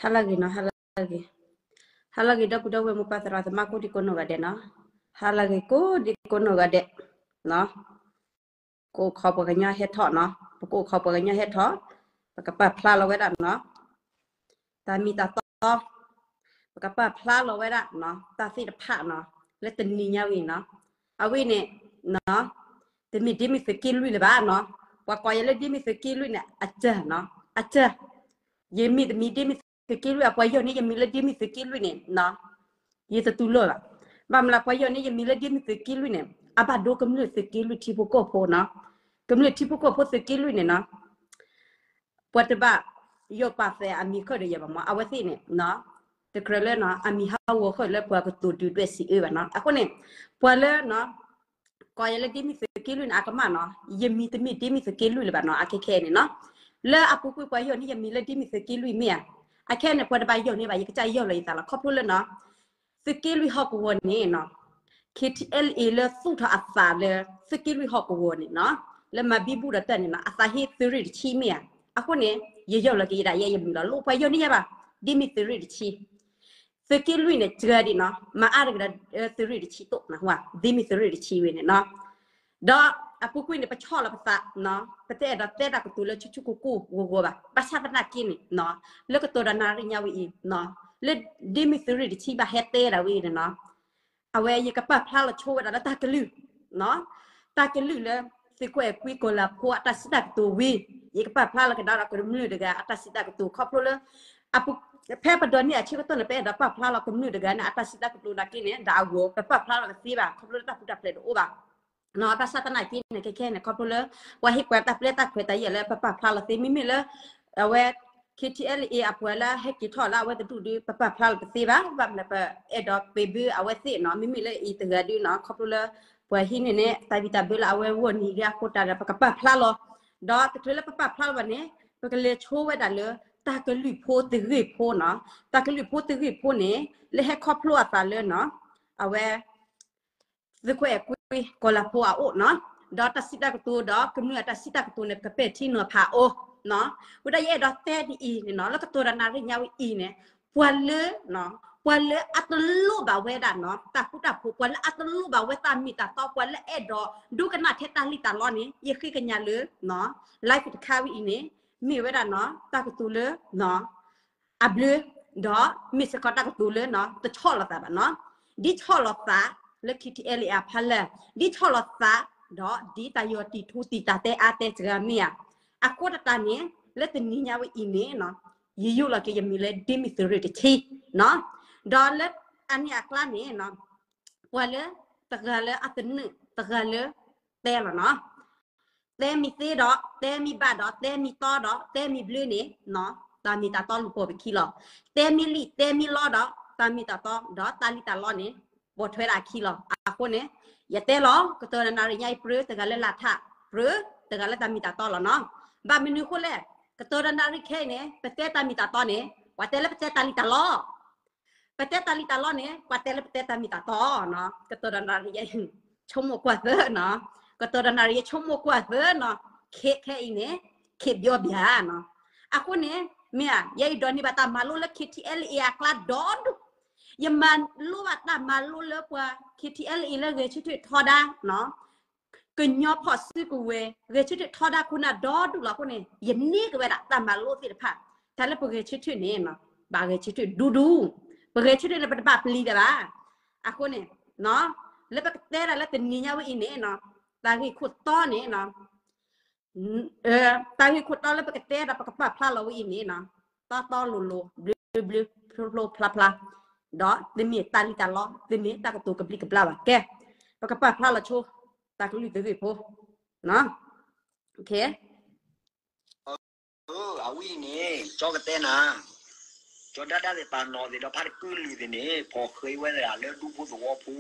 ဟါလၢအဂ့ၤနီၤ, ဟါလၢအဂ့ၤ, ဟါလၢအဂ့ၤ ဒီပုၢ်ဒီဝဲၢ်မိၢ်ပၢ်သရၣ်သမါကိးဒံကိးနီၢ်ဂၤဒဲးနီၤ, ဟါလၢအဂ့ၤကိးဒံကိးနီၢ်ဂၤဒဲးနီၤ, ကအိၣ်ခိးပှၤကညီဟဲထီၣ်နီၤ, ပကအိၣ်ခိးပှၤကညီဟဲထီၣ်, ပကပာ်ဖျါလီၤဝဲဒၣ်နီၤ တၢ်မ့ၢ်တၢ်တီ, ပကပာ်ဖျါလီၤဝဲဒၣ်နီၤ တၢ်သ့ၣ်တဖၣ်နီၤ, လၢတနံၤညါဝဲအံၤနီၤ, အဝဲန့ၣ်နီၤ, တမ့ၢ်ဒ့မုၢ်သုးက့လွံၢ်လၢၤဘၣ်နီၤ, ပှၤကိးယၤလၢဒ့မုၢ်သုးက့လွံၢ်န့ၣ် အစၢၤနီၤ, အစၢၤ, ယမ့ၢ်တမ့ၢ်ဒ့မုၢ်သုးက့လွံၢ် အပှၤယီၢ်န့ၢ်ယမံၤလၢဒ့မုၢ်သုးက့လွံၢ်န့ၣ်နီၤ, ယတတူၢ်လိာ်ဘၣ်, ဘၣ်မနုၤလၢပှၤယီၢ်န့ၢ်ယမံၤလၢဒ့မုၢ်သုးက့လွံၢ်န့ၣ် အဘၣ်ဒိကမျၢၢ်သုးက့လွံၢ်ထံဖိကီၢ်ဖိနီၤ, ကမျၢၢ်ထံဖိကီၢ်ဖိသုးက့လွံၢ်န့ၣ်နီၤ ပှၤတဘၣ်ယီၢ်ပာ်သးအမံၤဃုာ်ဒီးယၤဘၣ်မး, အဝဲသ့ၣ်န့ၣ်နီၤ, တကြၢးလၢနီၤ အမံၤဟးဂီၤဃုာ်လၢပှၤကတိၤဒုးဒွဲၣ်စံးအၢဘၣ်နီၤ, အဃိန့ၣ် ပှၤလၢနီၤ ကိးယၤလၢဒ့မုၢ်သုးက့လွံၢ်န့ၣ် အကမၣ်နီၤ, ယမံၤတမ့ၢ်ဒ့မုၢ်သုးက့လွံၢ်လၢၤဘၣ်နီၤ, အခဲခဲအံၤန့ၣ်နီၤ, လၢအပူၤကွံာ်ပှၤယီၢ်န့ၢ်ယမံၤလၢဒ့မုၢ်သုးက့လွံၢ်မ့ၢ်ဧါ, အခဲန့ၣ် ပှၤတဘၣ်ယီၢ်န့ၢ်ဘၣ်, ယကစၢ်ယီၢ်လီၤယသးလီၤ, ခီဖျိလၢနီၤ သုးက့လွံၢ်ဟီၣ်ကဝီၤန့ၣ်နီၤ, ခ့ထံအဲလ်အ့ လၢသူၣ်ထီၣ်အသးလၢ သုးက့လွံၢ်ဟီၣ်ကဝီၤန့ၣ်နီၤ, လၢမၤဘံဘူၣ်ဒီးတၢ်န့ၣ်နီၤ, အသးဟ့သုးရ့ၣ်တဆံမ့ၢ်ဧါ, အဃိန့ၣ် ယယီၢ်လီၤက့ၤယဒၣ်ယဲယမံၤလီၤ, လိၣ်ပှၤယီၢ်န့ၢ်ယၤဘၣ်, ဒ့မုၢ်သုးရ့ၣ်တဆံ, သုးက့လွံၢ်န့ၣ် စှၤဒံးနီၤ, မၤအါတဂၤဒီးသုးရ့ၣ်တဆံတိၣ်နၢ်ဟူဧါ, ဒ့မုၢ်သုးရ့ၣ်တဆံဝဲန့ၣ်နီၤ ဒီးအပူၤကွံာ်န့ၣ် ပဆီၣ်လီၤပသးနီၤ, ပတအဲၣ်ဒိးတဲတၢ်ကတိၤလၢဆူၣ်ဆူၣ်ကိၢ်ကိၢ်ဂီၤဂီၤဘၣ်, ဘၣ်ဆၣ်သနာ်က့န့ၣ်နီၤ, လၢကတိၤဒီးနၣ်ရံၣ်ညါဝဲအံၤနီၤ, လၢဒ့မုၢ်သုးရ့ၣ်တဆံဘၣ်ဟဲတဲဒၣ်ဝဲအံၤန့ၣ်နီၤ, အဝဲယကပာ်ဖျါလီၤဆိဝဲဒၣ်လၢတၢ်ကလုၢ်နီၤ, တၢ်ကလုၢ်လၢသုးခိၣ်အဲၤကွံကီၤလၤဖိအတၢ်စံးတၢ်ကတိၤဝံၤ, ယကပာ်ဖျါလီၤကဒါဒီးကမျၢၢ်တဂၤအတၢ်စံးတၢ်ကတိၤခီဖျိလၢ အပူၤ ဖဲပဒိးန့ၢ်အဆၢကတီၢ်န့ၣ် ပအဲၣ်ဒိးပာ်ဖျါလီၤကမျၢၢ်တဂၤန့ၣ် အတၢ်စံးတၢ်ကတိၤနာ်က့န့ၣ် ဒီးအဂီၢ် ပပာ်ဖျါလီၤတသ့ဘၣ် ခီဖျိလၢတၢ်ပူၤတၢ်ဖျဲးတအိၣ်ဘၣ်. ဘၣ်ဆၣ်သနာ်က့န့ၣ် ခဲခဲန့ၣ် ခီဖျိလၢ ပှၤဟ့ၣ်ပှၤတၢ်ပျဲတၢ်ခွဲးတၢ်ယာ်လၢပပာ်ဖျါလီၤသ့ မ့မ့ၢ်လၢ အဝဲ ခ့ထံအဲလ်အ့ အပှၤလၢဟဲက့ၤထီၣ်လၢအဝဲတဒူၣ်ဒု ပပာ်ဖျါလီၤတသ့ဘၣ်. ဘၣ်မနုၤပအဲၣ်ဒိးပ့ၤဘၢအဝဲသ့ၣ်နီၤ မ့မ့ၢ်လၢအံၤတဂၤဒုနီၤ ခီဖျိလၢ ပှၤဟံးန့ၢ်န့ၣ် တၢ်ဘံၣ်တၢ်ဘၢလၢအဝဲဂီၢ်န့ၣ်ဂ့ၤအဃိတၢ်ဒီး ပကပာ်ဖျါလီၤ. ဒီးတချုးလၢပပာ်ဖျါလီၤဘၣ်န့ၣ် ပကလဲၤဆိဝဲဒၣ်လၢ တၢ်ကလုၢ်ဖိတဂ့ၢ်ဖိနီၤ. တၢ်ကလုၢ်ဖိတဂ့ၢ်ဖိန့ၣ် လၢဟဲခီဖျိအသးလၢနီၤ အဝဲ သုးခိၣ်အဲၤကွံ ကီၤလၤဖိအအိၣ်နီၤ. ဒီးတၢ်စံးတၢ်ကတိၤဒီး ကမျၢၢ်အတၢ်စံးတၢ်ကတိၤန့ၣ် ကပဲာ်ထံနီၤဖးအိၣ်နီၤ. ဝံၤဒီးယအဲၣ်ဒိးတဲဒ်အံၤန့ၣ်နီၤ လၢကတိၤဒီးနၣ်ရံၣ်ညါဝဲအံၤန့ၣ် ပှၤလၢ ပှၤလၢအတလိၣ်ဘၣ်ဝဲဒၣ်နီၤ တၢ်ဃူတၢ်ဖိး ပှၤလၢအတလိၣ်ဘၣ်ဝဲတၢ်မ့ၢ်တၢ်တီ ပှၤလၢအဲၣ်ဒိးဒိကနၣ်ထဲတၢ်လံၣ်တၢ်လီန့ၣ် ယဃ့ကညးလၢ live တခါဝဲအံၤန့ၣ် မ့ၢ်ဝဲဒၣ်နီၤ တၢ်ကတိၤလၢ အဘျုး ဒီးမ့ၢ်စ့ၢ်ကီးတၢ်ကတိၤလၢနီၤ တဆီၣ်လီၤသးဘၣ်နီၤ. ဒ်ဆီၣ်လီၤသးလၢ ခ့ထံအဲလ်အ့ အဖီလာ်, ဒ်ဆီၣ်လီၤသး ဒီးဒ်တၢ်ယီၤတံၢ်ထူတံၢ်တၢ်တဲအါတဲစှၤမ့ၢ်ဧါ. အဃိသတးန့ၣ် လၢတနံၤညါဝဲအံၤန့ၣ်နီၤ ယယိၣ်လီၤက့ၤယမံၤလၢ ဒ့မုၢ်သုးရ့ၣ်တဆံနီၤ. ဒီးလၢအန့ၣ်အကျါန့ၣ်နီၤ ပှၤလၢတဂၤလၢအသနၢၣ် တဂၤလၢတဲလီၤနီၤ. တဲမ့ၢ်သ့ဒီး တဲမ့ၢ်ဘၣ်ဒီး တဲမ့ၢ်တီဒီး တဲမ့ၢ်ဘျုးန့ၣ်နီၤ တၢ်မ့ၢ်တၢ်တီလူၤပိာ်ပခံလီၤ. တဲမ့ၢ်လံၣ် တဲမ့ၢ်လီဒီး တၢ်မ့ၢ်တၢ်တီ ဒီးတၢ်လံၣ်တၢ်လီန့ၣ် ပိာ်ထွဲဒၣ်အခံလီၤ. အဃိန့ၣ် ယတဲလီၤ ကတိၤဒီးနၣ်ရံၣ်ညါအံၤ ပြၢတဂၤလၢလၢ်ထး ပြၢတဂၤလၢတၢ်မ့ၢ်တၢ်တီလီၤနီၤ. ဘၣ်မနုၤအဃိလဲၣ်, ကတိၤဒီးနၣ်ရံၣ်ခဲအံၤန့ၣ် ပတဲတၢ်မ့ၢ်တၢ်တီန့ၣ် ပှၤတဲလၢပတဲတၢ်လံၣ်တၢ်လီ ပတဲတၢ်လံၣ်တၢ်လီန့ၣ် ပှၤတဲလၢပတဲတၢ်မ့ၢ်တၢ်တီနီၤ. ကတိၤဒီးနၣ်ရံၣ် ဆိကမိၣ်ကွၢ်သၢနီၤ. ကတိၤဒီးနၣ်ရံၣ် ဆိကမိၣ်ကွၢ်သၢနီၤ. ခဲခဲအံၤန့ၣ် ခဲဘျီဘျီနီၤ. အဃိန့ၣ် မ့ၢ်ဧါ ယဲအံၤဒိးန့ၢ်ဘၣ်တၢ်မၤလိလၢ ခ့ထံအဲလ်အ့ အကျါဒီဒူၣ်, ယမၤလိဘၣ်တၢ်မၤလိလၢပှၤ ခ့ထံအဲလ်အ့ လၢဂဲၤဆၢထၢၣ်ထီဒါနီၤ ကညီဖီၣ်စုကဝဲၤ ဂဲၤဆၢထၢၣ်ထီဒါခိၣ်နၢ်ဒီဒူၣ်လီၤ. အဃိန့ၣ် ယန့ၢ်က့ၤဝဲဒၣ်တၢ်မၤလိသ့ၣ်တဖၣ် တၢ်လၢပဂဲၤဆၢထၢၣ်န့ၣ် ဘၣ်ဂဲၤဆၢထၢၣ်ဒူဒူ, ပဂဲၤဆၢထၢၣ်န့ၣ် ပတဘၣ်ပျံၤဒၣ်ဘၣ်. အဃိန့ၣ် လၢပကတဲဒၣ်လၢတနံၤညါဝဲအံၤန့ၣ် တၢ်ဂ့ၢ်ခိၣ်တီန့ၣ် တၢ်ဂ့ၢ်ခိၣ်တီလၢပကတဲဒီးပကပာ်ဖျါလီၤဝဲအံၤန့ၣ် တီတီလိၤလိၤ ဘျုးဘျုး ဖျိဖျိဖျါဖျါ ဒီးတမ့ၢ်တၢ်လံၣ်တၢ်လီ တမ့ၢ်တၢ်ကတိၤကဘျံးကဘျၣ်ဘၣ်. ကဲ ပကပာ်ဖျါလီၤဆိ တၢ်ကလုၢ်တဂ့ၢ်ဖိ အဝဲအံၤန့ၣ် ကၠီကတဲနၤ, ကၠီဒၣ်ဒၣ်သ့ၣ် တၢ်နီၢ်သ့ၣ်ဒီးဖးတကုလုာ်သ့ၣ်န့ၣ် ဖီၣ်ဃ့ဝဲဒၣ်လၢဒူဖိသဝီဖိ,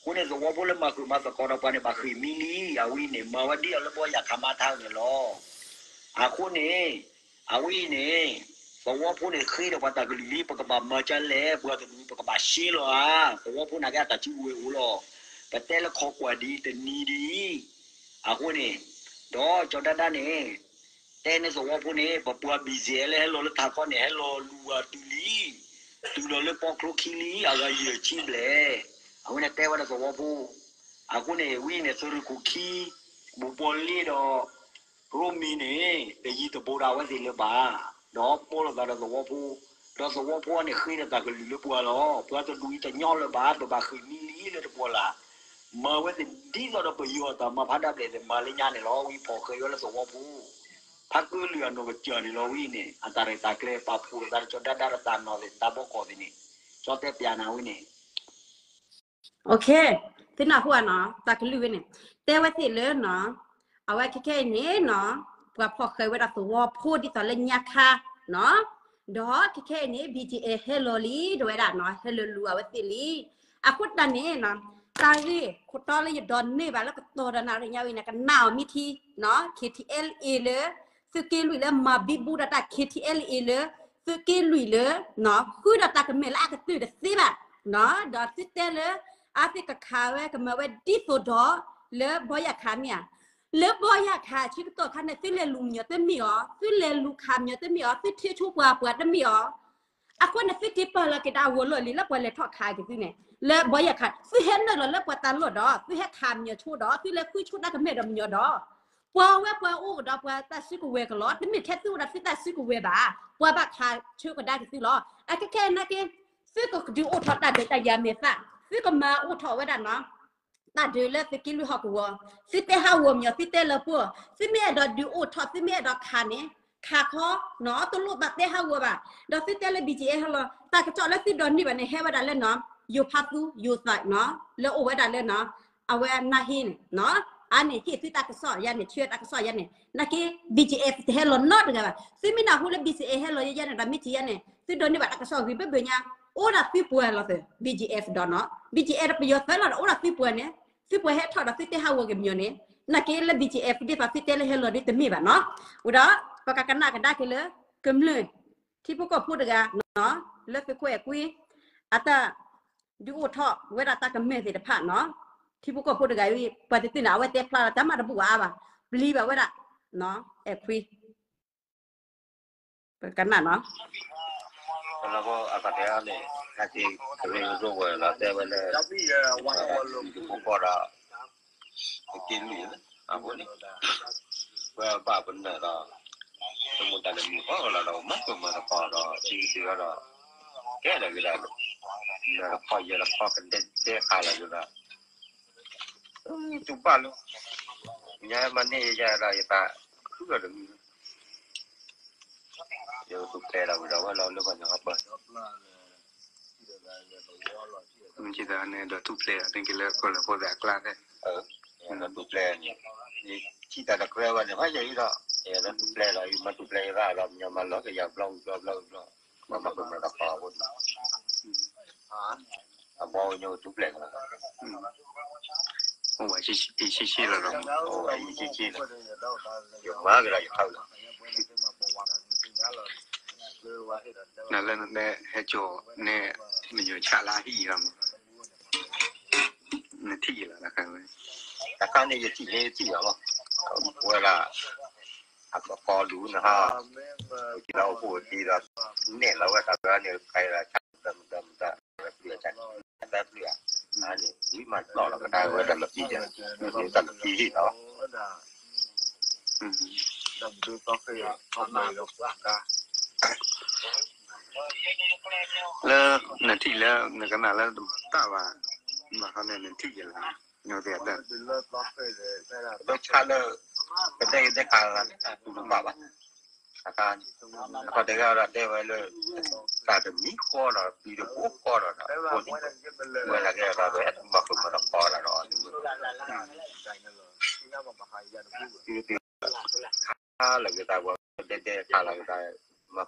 အဃိန့ၣ် သဝီဖိလၢမၤဃုာ်မၤသကိးဒီးပှၤန့ၣ် ဘၣ်ဃ့ၢ်မံလံ. အဝဲအံၤန့ၣ် မၤဝဲဒ်အလၢဘီယၢ်ခါမါထါန့ၣ်လီၤ. အဃိန့ၣ် အဝဲအံၤန့ၣ် သဝီဖိန့ၣ်ဃ့ဒီးပှၤတၢ်ကလုၢ်လံ ပကဘၣ်မၤကလဲၣ် ပှၤတဒူၣ် ပကဘၣ်ရှဲလီၤဧါ. သဝီဖိနာ်က့အတၢ်စုကဝဲၤအိၣ်လီၤ. ပတဲလၢခီကွၢ်ဒ်တနံၤဒ်အံၤ, အဃိန့ၣ် ဒီးကၠီဒၣ်ဒၣ်န့ၣ် တဲန့ၣ်သဝီဖိန့ၣ် ပပှၤ ဘီၣ်ကၠံၣ်အဲၣ် လၢဟဲလီၤလၢထးခီန့ၣ် ဟဲလီၤလူၤဝၤတုၤလံ, တုၤလီၤလၢပီချိခံလံ, အဂၤယဲၢ်ဆံဘျဲၣ်, အဝဲန့ၣ်တဲဝဲဒၣ်သဝီဖိ, အဃိန့ၣ် ဝံၤန့ၣ် သုးရ့ၣ်ခိၣ်ခံ, ဘူးပီလ့ဒီး ရိမ့ၤန့ၣ် တယံၤတဘူးဒီးအဝဲသ့ၣ်လၢၤဘၣ်, ဒီးပီလိာ်သးဒီးသဝီဖိ, ဒီးသဝီဖိန့ၣ်ဃ့ဒီးတၢ်ကလုၢ်လၢပှၤလီၤ, ပှၤတဒူၣ်အံၤတညီလၢၤဘၣ်, ပဘၣ်ဃ့ၢ်မှံလံလၢတပှီၤလၢ်, မၤဝဲသ့ၣ်ဒ်သိးဒီးပယီၤအတၢ်မၤဖးဒၣ်ဘျဲၣ်သ့ၣ်မၤလၢညါန့ၣ်လီၤ, ဝံၤဖီၣ်ဃဲးဝဲလၢသဝီဖိ, ဖးကၢလုာ်အနီၢ်ကစၢ်န့ၣ်လီၤဝံၤန့ၣ်, အတၢ်ရဲၣ်တၢ်ကျဲၤပာ်ဖှိၣ်လိာ်သးတကီၤဒါဒါဒီးတၢ်နီၢ်သ့ၣ်တၢ်ဘီကီၢ်သ့ၣ်န့ၣ်, ကၠီတဲပျးနၤဝံၤန့ၣ် သုနၢ်ဟူဧါနီၤ, တၢ်ကလုၢ်ဝဲန့ၣ်, တဲဝဲသ့ၣ်လၢနီၤ, အဝဲခဲခဲအံၤန့ၣ်နီၤ, ပှၤဖီၣ်ဃဲးဝဲဒၣ်သဝီဖိဒ်သိးလၢညါခါနီၤ, ဒီးခဲခဲအံၤန့ၣ် ဘီၣ်ကၠံၣ်အဲၣ် ဟဲလီၤလံ တဲဝဲဒၣ်နီၤ, ဟဲလီၤလူၤအဝဲသ့ၣ်လံ. အဃိတၢ်န့ၣ်နီၤ, တၢ်ဂ့ၢ်ခိၣ်တီလၢယဒိးန့ၢ်ဘၣ်လၢကတီၢ်ဒီးနၣ်ရံၣ်ညါဝံၤန့ၣ် ကနၣ်အီၤမ့ၢ်ထံနီၤ, ခ့ထံအဲလ်အ့လၢ သုးက့လွံၢ်လၢမၤဘံဘူဒီးတၢ် ခ့ထံအဲလ်အ့လၢ သုးက့လွံၢ်လၢ ဃုဒီးတၢ်ကမဲာ်လၢအကတၢၢ်တသ့ဘၣ်, ဒီးသုတဲလၢ အဝဲသ့ၣ်ကခးဝဲကမၤဝဲဒ်သိးဒီး လၢဘီယၣ်ခးမ့ၢ်ဧါ, လၢဘီယၣ်ခးဆၢကတီၢ်ခါန့ၣ် သုလဲၤလူၤမညီၤတမ့ၢ်အီၤ, သုလဲၤလူၤခးမညီၤတမ့ၢ်အီၤ, သုထံဆိပှၤပှၤတမ့ၢ်အီၤ, အဃိန့ၣ် သုက့ၤပာ်လီၤက့ၤဒၣ်အဂီၤလီၢ်လံၤလၢပှၤလဲၤထီၣ်ခးက့ၤသုန့ၣ်, လၢဘီယၣ်ခး သုဟဲနုာ်လီၤလၢပှၤတၢ်လီၢ်ဒီး သုဟဲခးမညီၤဆိဒီး သုလဲၤဃုဆိတၢ်ကမဲာ်ဒီးမညီၤဒီး ပှၤဝဲပှၤအိၣ်ကဒီးပှၤတၢ်စုကဝဲၤကလီၤ, တမ့ၢ်ထဲသုအိၣ်ဒီးသုတၢ်စုကဝဲၤဘၣ်, ပှၤဘၣ်ခးဆၢကဒါက့ၤသုလီၤ. အခဲခဲနာ်က့, သုကဒုးအိၣ်ထီၣ်တၢ်ဒုးတၢ်ယၤမဲာ်သၣ်, သုကမၤအိၣ်ထီၣ်ဝဲဒၣ်နီၤ တၢ်ဒုးလၢသုးက့လွံၢ်ဟီၣ်ကဝီၤ, သုတဲဟးဂီၤမညီၤ သုတဲလၢပှိၢ်, သုမ့ၢ်အဲၣ်ဒိးဒုးအိၣ်ထီၣ် သုမ့ၢ်အဲၣ်ဒိးခးန့ၣ်, ခးခီနီၤ တလိၣ်ဘၣ်တဲဟးဂီၤဘၣ်, ဒီးသုတဲလၢ ဘီၣ်ကၠံၣ်အဲၣ် ဟဲလီၤ, တၢ်ကစီၣ်လၢသုဒိးန့ၢ်ဘၣ်န့ၣ် ဟဲဝဲဒၣ်လၢနီၤ, ယိၤဖးသူ ယိၤသးနီၤ, လၢအိၣ်ဝဲဒၣ်လၢနီၤ အဝဲနၢ်ဟ့န့ၣ်, အါန့ၣ်ဟ့ၣ်သုတၢ်ကစီၣ်ယါန့ၣ် ဆှၢတၢ်ကစီၣ်ယါန့ၣ် နာ်က့ ဘီၣ်ကၠံၣ်အဲၣ် တဟဲလီၤနီတဂၤဘၣ်, သုမ့ၢ်နၢ်ဟူလၢ ဘီၣ်ကၠံၣ်အဲၣ် ဟဲလီၤယါန့ၣ် ဒီးမ့ၢ်ထံယါန့ၣ် သုဒိးန့ၢ်ဘၣ်တၢ်ကစီၣ်ဂ့ၤဘၣ်ဘၣ်ညါ, အိၣ်ဒၣ်သုပှၤလီၤသၢ, ဘီၣ်ကၠံၣ်အဲၣ် ဒီးနီၤ, ဘီၣ်ကၠံၣ်အဲၣ် တပယီၤသၢလီၤဒီး အိၣ်ဒၣ်သုပှၤန့ၣ်, သုပှၤဟဲထီၣ်ဒီးသုတဲဟးဂီၤက့ၤမညီၤန့ၣ်, နာ်က့လၢ ဘီၣ်ကၠံၣ်အဲၣ် ဒ်သိးသုတဲလၢဟဲလီၤဒ်တမ့ၢ်ဘၣ်နီၤ, ဝံၤဒီး ပကကနၣ်ကဒါက့ၤလၢ ကမျၢၢ် ထံဖိကီၢ်ဖိတဂၤနီၤ, လၢသုးခိၣ်အဲၣ်ခွံ အတၢ် ဒုးအိၣ်ထီၣ်ဝဲဒၣ်တၢ်ကမဲာ်သ့ၣ်တဖၣ်နီၤ, ထံဖိကီၢ်ဖိတဂၤအံၤ ပှၤတသ့ၣ်န့ၣ် အဝဲတဲဖျါလီၤတၢ်မၤတဘူၣ်အါဘၣ်, ပျံၤဘၣ်ဝဲဒၣ်, အဲၣ်ခွံ ပကနၣ်နီၤ အကတဲန့ၣ် အက့ၤကရၢကရိဝဲလီၤ တဲဝဲလၢ ထံဖိကီၢ်ဖိဒီး က့လွံၢ် အဃိန့ၣ် ပဘၣ်ပနၢ်ဒီး ပမ့ၢ်တၢ်လၢမုၢ်ဃီလီၤဒီး မၤကမၤတပီၤဒီး ထံကစ့ၢ်ဒီး ကဲလီၤက့ၤဒီး နၢ်တခီယဲၢ်တခီကဒဲဒဲဃာ်လီၤက့ၤဒီး တူၢ်ဘၣ်လၢ ညါမၤန့ၢ်ယဲဒီး ယသးခုဒီးတမံၤ ယကထူၣ်ဖျဲးဒီးဝံၤဒီးဝဲလီၤလၢပှၤညီအပၢၢ် မ့ၢ်ကသးန့ၣ်ဒီးထူၣ်ဖျဲး သ့ၣ်က့ၤလၢကီၢ်လၢဖိသးအကျါဖဲ ဒီးထူၣ်ဖျဲးန့ၣ် ယထံၣ်တၢ်တကြၢးဘၣ်န့ၣ် ဖးယံၤဒီး ယဒီးထူၣ်ဖျဲးဒီး ယမၤထူၣ်ဖျဲးယသးဒီး မညီမၤလီၤက့ၤယၤဘျီဝံၤဘျီဘျီဝံၤဘျီ မၤမၤကမၤတပီၤအဃိန့ၣ် အဘီဝဲညိထူၣ်ဖျဲးကလီၤ အိၣ်ဝဲယံာ်ဆံဆံလီၤဒီး အိၣ်ဝဲယံာ်ဆံဆံလီၤ ယမၤကဒီးယထၢၣ်လီၤ နလၢနဟဲကၠီၤန့ၣ် မညိၣ်ဆးလၢဟံၣ်လီၤမး နထံၣ်ယလီၤ တခါန့ၣ် ယထံၣ်လၢယထံၣ်လီၤမး ဝဲဒၣ် အကကီဒူၣ်နဟါ ကလီၤအိၣ်ဖှိၣ်ဒံးဒီး နဲၣ်လီၤဝဲတၢ်ဝဲန့ၣ် ခါအံၤဒီး ဆၣ်မတၤမတၤ ဝဲပျံၤအတၢ် အတၢ်ပျံၤအ အါန့ၣ် ဝံၤမၤတီၢ်လီၤကဒါဝဲဒၣ်လီၤပံၤယၤ တၢ်လီၤပံၤဟံၣ်လီၤ လၢနထံၣ်လၢနကနၣ်လၢတဘၣ်ဘၣ် ဘၣ်ဃးန့ၣ်နထံၣ်ယလၢ ညိသ့ၣ်အတၢ် ဘၣ်ဆၣ်လၢ ကဒဲကဒဲခါလၢတူၢ်တဘၣ်ဘၣ် အခါ အခါတဂၤဒီးတဲဝဲလၢ တၢ်တမံၤဃီဒီး ပံၤတဘိဃီဒီး အဃိန့ၣ် ဝဲဒၣ်ကဲဒီး ဘၣ်ကမၤတပီၤဒီး ခါလၢကဒါဝဲ ဒဲဒဲခါလၢကဒါ မၤ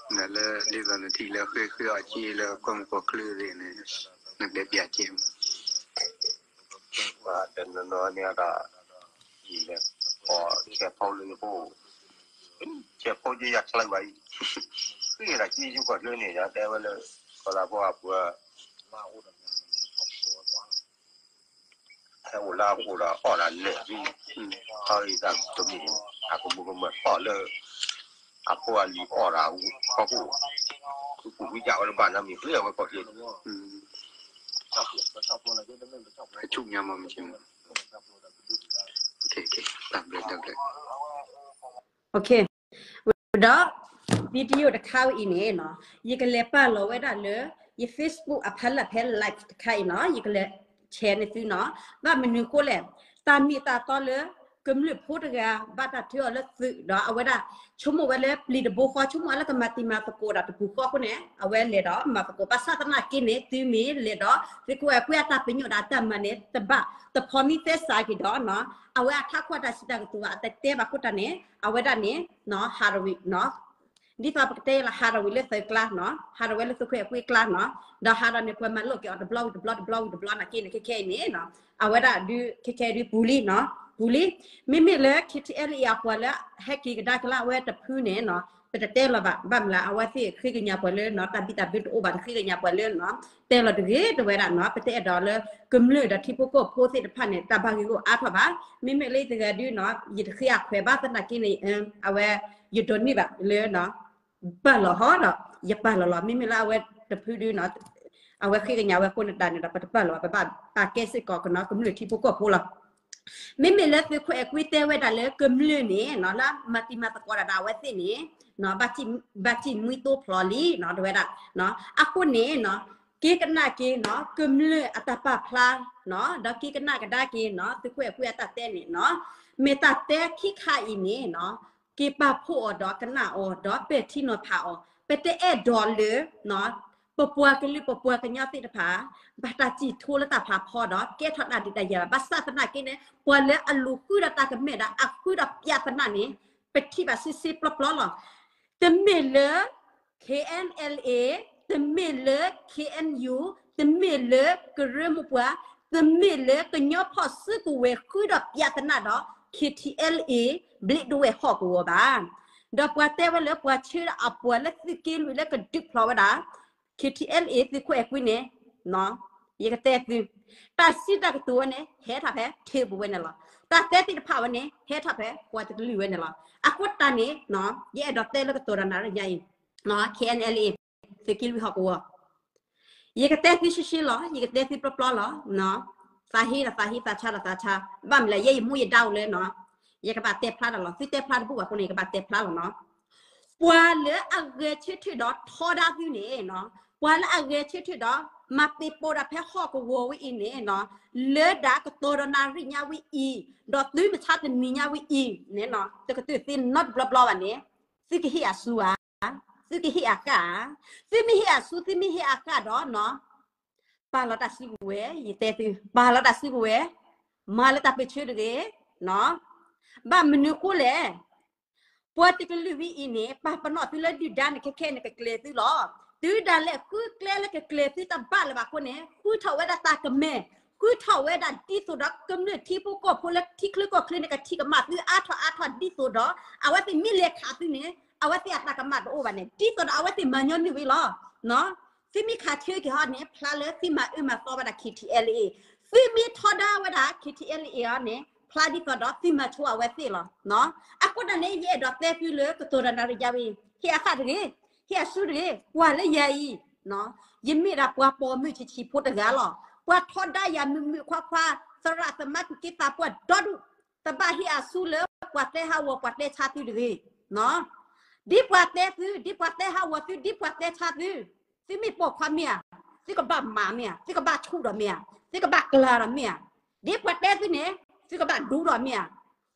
နလၢဒ်သိးနထံၣ်လၢဃ့ဃ့အီၤက့လၢကီၢ်မုၢ်ကီၢ်ချၢသ့ၣ်န့ၣ် နတဲပျးက့မး တနီၤနီၤန့ၣ်ဒီး ယလဲၤ ပီဆဲးဖိလၢယဖိ ဆဲးဖိယယၤချၢဘၣ်အံၤ ဃ့ဒီးက့ယုကီၢ်ချၢန့ၣ် ယတဲဝဲလၢ ကီၢ်လၢဖိအပှၤ မၤအိၣ်ဒီး မၤ မၤ မၤ မၤ မၤ ဟဲအိၣ်လၢအအိၣ်ဒီးအီၣ်ဒၣ်လဲာ်သ့, ခီအံၤတၢ်တမ့ၢ် အကမူကမၣ်အီၣ်လၢ အဖိအလံၤအီၣ်ဒၣ်ဖီခိၣ်, ပူၤကွံာ်ယၣ်ဝဲတဘၣ်နၤမ့ၢ်ကျဲဝဲကီၢ်ချ့, ဆူညါမ့ၢ်မ့ၢ်, တၢ်ဘျုးတၢ်ဘျုး, ဝဲဒီး video တခါဝဲအံၤန့ၣ်နီၤ, ယကလဲၤပာ်လီၤဝဲဒၣ်လၢ ယ Facebook အဖီလာ်ဖဲ live တခါအံၤနီၤ, ယကလဲၤ share န့ၢ်သုနီၤ, ဘၣ်မနုၤအဃိလဲၣ်, တၢ်မ့ၢ်တၢ်တီလၢ ကမျၢၢ်ဖိတဂၤ ဘၣ်တၢ်ထုးအီၤလၢသုးဒီး အဝဲဒၣ် ဆိကမိၣ်ဝဲလၢပျံၤတဘိဃီ ဆိကမိၣ်ဝဲလၢကမၤတံၤမၤသကိးဒီးတပူၤဃီအဃိန့ၣ် အဝဲလဲၤဒီးမၤသကိး ဘၣ်ဆၣ်သနာ်က့န့ၣ် သုမ့ၢ်လဲၤဒီး သုးခိၣ်အဲၣ်ကွံအတၢ်ပညိၣ်ဒီးအတၢ်မၤန့ၣ် တဘၣ်တဖီမံသဲစးက့ၤဒီးနီၤ, အဝဲအထးခိၣ်အတၢ်စံးတၢ်ကတိၤဘၣ် အတတဲဘၣ်အဃိတၢ်န့ၣ် အဝဲဒၣ်န့ၣ် ဟးထီၣ်ဝံၤနီၤ, ဒ်သိးပကတဲလီၤ ဟးထီၣ်ဝံၤလၢသုးကျါနီၤ, ဟးထီၣ်ဝဲလၢသုးခိၣ်အဲၣ်ကွံအကျါနီၤ, ဒီးဟးထီၣ်န့ၣ် ပှၤမၤလိာ်က့ၤအီၤတဘျီဝံၤတဘျီ တဘျီဝံၤတဘျီနာ်က့န့ၣ် ခဲခဲအံၤန့ၣ်နီၤ, အဝဲဒၣ်ဒုး ခဲခဲအံၤဒုးပူၤလံနီၤ, ပူၤလံ, မ့မ့ၢ်လၢ KTLA အပှၤလၢဟဲက့ၤကဒါက့ၤလၢအဝဲတဖုန့ၣ်နီၤ, ပတတဲလီၤဘၣ်, ဘၣ်မနုၤလဲၣ် အဝဲသ့ၣ်ဃ့ကညးပှၤလၢနီၤ တၢ်ဘံၣ်တၢ်ဘၢတအိၣ်ဘၣ် တဃ့ကညးပှၤလၢနီၤ, တဲလီၤတဂ့ၤတဝဲဒၣ်နီၤ, ပတအဲၣ်ဒိးလၢ ကမျၢၢ်ဒီးထံဖိကီၢ်ဖိသ့ၣ်တဖၣ်န့ၣ် တၢ်ဘၣ်ဂ့ၢ်ဂီၢ်အါထီၣ်ဘၣ်, မ့မ့ၢ်လၢယတဂၤဒုးနီၤ ယတဃ့အခွဲးဘၣ်သနာ်က့န့ၣ် အဝဲ ယဒိးန့ၢ်ဘၣ်လၢ ပာ်လီၤဟီဒီး ယပာ်လီၤလီၤ မ့မ့ၢ်လၢအဝဲတဖုဒုးနီၤ, အဝဲဃ့ကညးဝဲအဃိန့ၣ်တၢ်န့ၣ်ဒီး ပတပာ်လီၤဘၣ် ပဘၣ်ပာ်ကဲစ့ၢ်ကီးကနီၤ ကမျၢၢ်ထံဖိကီၢ်ဖိလီၤ. မ့မ့ၢ်လၢသုးခိၣ်အဲၣ်ကွံတဲဝဲဒၣ်လၢကမျၢၢ်န့ၣ်နီၤ လၢမၤတံၤမၤသကိးဒၣ်ဒီးအဝဲသ့ၣ်န့ၣ် ဘၣ်စံၣ်မှံတိဖျိးလံနီၤ တဝဲဒၣ်, အဃိန့ၣ်နီၤ က့ၤကနၣ်က့ၤနီၤ ကမျၢၢ်အတၢ်ပာ်ဖျါနီၤ ဒီးက့ၤကနၣ်ကဒါက့ၤနီၤ သုးခိၣ်အဲၣ်ကွံအတၢ်တဲန့ၣ်နီၤ, မ့ၢ်တၢ်တဲခံခါအံၤန့ၣ်နီၤ က့ၤပာ်ဖှိၣ်အီၤဒီးကနၣ်အီၤ ဒီးပဲာ်ထံနီၤဖးအီၤ, ပတအဲၣ်ဒိးလၢ ပပှၤကလုာ်ပပှၤကညီသ့ၣ်တဖၣ် ဘၣ်တၢ်စံၣ်ထီၣ်လၢတၢ်ဖးဖီဒီး ကဲထီၣ်တၢ်ဒုးတၢ်ယၤဘၣ် ဘၣ်ဆၣ်သနာ်က့န့ၣ် ပှၤလၢအလူၤဃုဒီးတၢ်ကမၣ်ဒီး အဃုဒီးပျးသနာ်န့ၣ် ပထံၣ်ဘၣ်စ့စ့ပျီပျီလီၤ. တမ့ၢ်လၢ KNLA, တမ့ၢ်လၢ KNU, တမ့ၢ်လၢကရၢမိၢ်ပှၢ်, တမ့ၢ်လၢကညီဖီၣ်စုကဝဲၤဃုဒီးပျးသနာ်ဒီး KTLA ဘျ့းဒိဝဲၢ်ဟီၣ်ကဝီၤဘၣ်. ဒီးပှၤတဲဝဲလၢပှၤဆှၢဒီးအပှၤလၢသုးက့လွံၢ်လၢကဒုးဖျိးဝဲဒၣ် KTLA သုးခိၣ်အဲၣ်ကွံန့ၣ် ယကတဲသု, တၢ်စံးတၢ်ကတိၤဝဲန့ၣ် ဟဲထီၣ်ဖဲ table ဝဲန့ၣ်လီၤ. တၢ်တဲသ့ၣ်တဖၣ်ဝဲန့ၣ် ဟဲထီၣ်ဖဲပှၤတကလုာ်ဝဲန့ၣ်လီၤ. အဃိတၢ်န့ၣ် ယအဲၣ်ဒိးတဲလၢကတိၤတၢ်နၤရညါအံၤ KNLA သုးက့လွံၢ်ဟီၣ်ကဝီၤ ယကတဲသုရှဲရှဲလီၤ, ယကတဲသုပျီပျီလီၤ. သးဟ့ဒီးသးဟ့, သးဆါဒီးသးဆါ, ဘၣ်မနုၤလဲၣ် ယဲယမူယဒါအိၣ်လၢနီၤ, ယကဘၣ်တဲဖျါတၢ်လီၤ. သုတဲဖျါတဘူၣ်ဘၣ်အဃိန့ၣ် ယကဘၣ်တဲဖျါလီၤနီၤ. ပှၤလၢအဂဲၤဆၢထၢၣ်ဒီးထီဒါသုန့ၣ်နီၤ, ပှၤလၢအဂဲၤဆၢထၢၣ်ဒီး မၤပ့ၤပိာ်ဒၣ်ဖဲဟီၣ်ကဝီၤဝဲအံၤန့ၣ်နီၤ, လၢဒၣ်ကတီၤဒီးနၣ်ရံၣ်ညါဝဲအံၤ, ဒီးသုမဆါတနံၤညါဝဲအံၤန့ၣ်နီၤ, တကတၢၢ်သ့နီတဘျီဘျီဘၣ်န့ၣ်, သုကဟ့ၣ်အစူဧါ, သုကဟ့ၣ်အဃၣ်ဧါ, သုမ့ၢ်ဟ့ၣ်အစူ သုမ့ၢ်ဟ့ၣ်အဃၣ်ဒီးနီၤ ပာ်လီၤတၢ်စုကဝဲၤ, ယတဲသု, ပာ်လီၤတၢ်စုကဝဲၤ, မၤလၢတၢ်ပၢၢ်ဆၢတဂ့ၤ, ဘၣ်မနုၤဃိလဲၣ်, ပှၤတကလုာ်ဝဲအံၤန့ၣ် ပာ်ပနီၣ်သုလၢဒုၣ်ဒါန့ၣ် ခဲခဲန့ၣ်ကကျဲၤသုလီၤ. တုၤဒၣ်လဲာ်ဃုကျဲလၢကကျဲၤသုတဘၣ်လၢၤဘၣ်အဃိန့ၣ် ဃုထီၣ်ဝဲဒၣ်တၢ်ကမၣ်, ဃုထီၣ်ဝဲဒၣ်ဒ်သိးဒီးကမျၢၢ်ထံဖိကီၢ်ဖိလၢထံချၢကီၢ်ချၢန့ၣ် ကထံၣ်ကမၣ်သုအါထီၣ်အါထီၣ်ဒ်သိးဒီး အဝဲသ့ၣ်မ့ၢ်လဲၤခးသုန့ၣ် အဝဲသ့ၣ်အတၢ်ကမၣ်တအိၣ်ဘၣ်န့ၣ် ဒ်သိးဒီးအဝဲသ့ၣ်မၤညီနုၢ်ဝဲလီၤ. သုမ့ၢ်ခးဆၢက့ၤဟီန့ၣ် ဖျါလၢသုမၤအၢမၤသီဝဲဒၣ် K T L A, သုမ့ၢ်ထီဒါဝဲဒၣ် K T L A အီၤန့ၣ် ဖျါဒ်သိးဒီးသုမၤဆိအဝဲသ့ၣ်လီၤ. အဃိတၢ်န့ၣ် ယအဲၣ်ဒိးတဲသုလၢကတိၤတၢ်နၣ်ရံၣ်ညါဝဲ, ဟ့ၣ်အဃၣ်တဂ့ၤ, ဟ့ၣ်အစူတဂ့ၤ, ကွၢ်လၢယၤအံၤ, ယမ့ၢ်ဒၣ်ပှၤပိာ်မုၣ်ဆံးဆံးဖိတဂၤလီၤ. ပှၤထီဒါယၤမုာ်မုာ်ခွါခွါ, သရၣ်သမါကူၣ်က့သးပှၢ်ဒီဒူၣ်, တဘၣ်ဟ့ၣ်အစူလၢပှၤတဲဟးဂီၤပှၤတဲဆါသုတဂ့ၤ. ဒ်ပှၤတဲသု, ဒ်ပှၤတဲဟးဂီၤသု, ဒ်ပှၤတဲဆါသု, သုမ့ၢ်ပိာ်ခွါမ့ၢ်ဧါ, သုကဘၣ်မၤမ့ၢ်ဧါ, သုကဘၣ်ဆူၣ်ဒီးမ့ၢ်ဧါ, သုကဘၣ်ကျၤဒီးမ့ၢ်ဧါ, ဒ်ပှၤတဲသုန့ၣ် သုကဘၣ်ဒူဒီးမ့ၢ်ဧါ,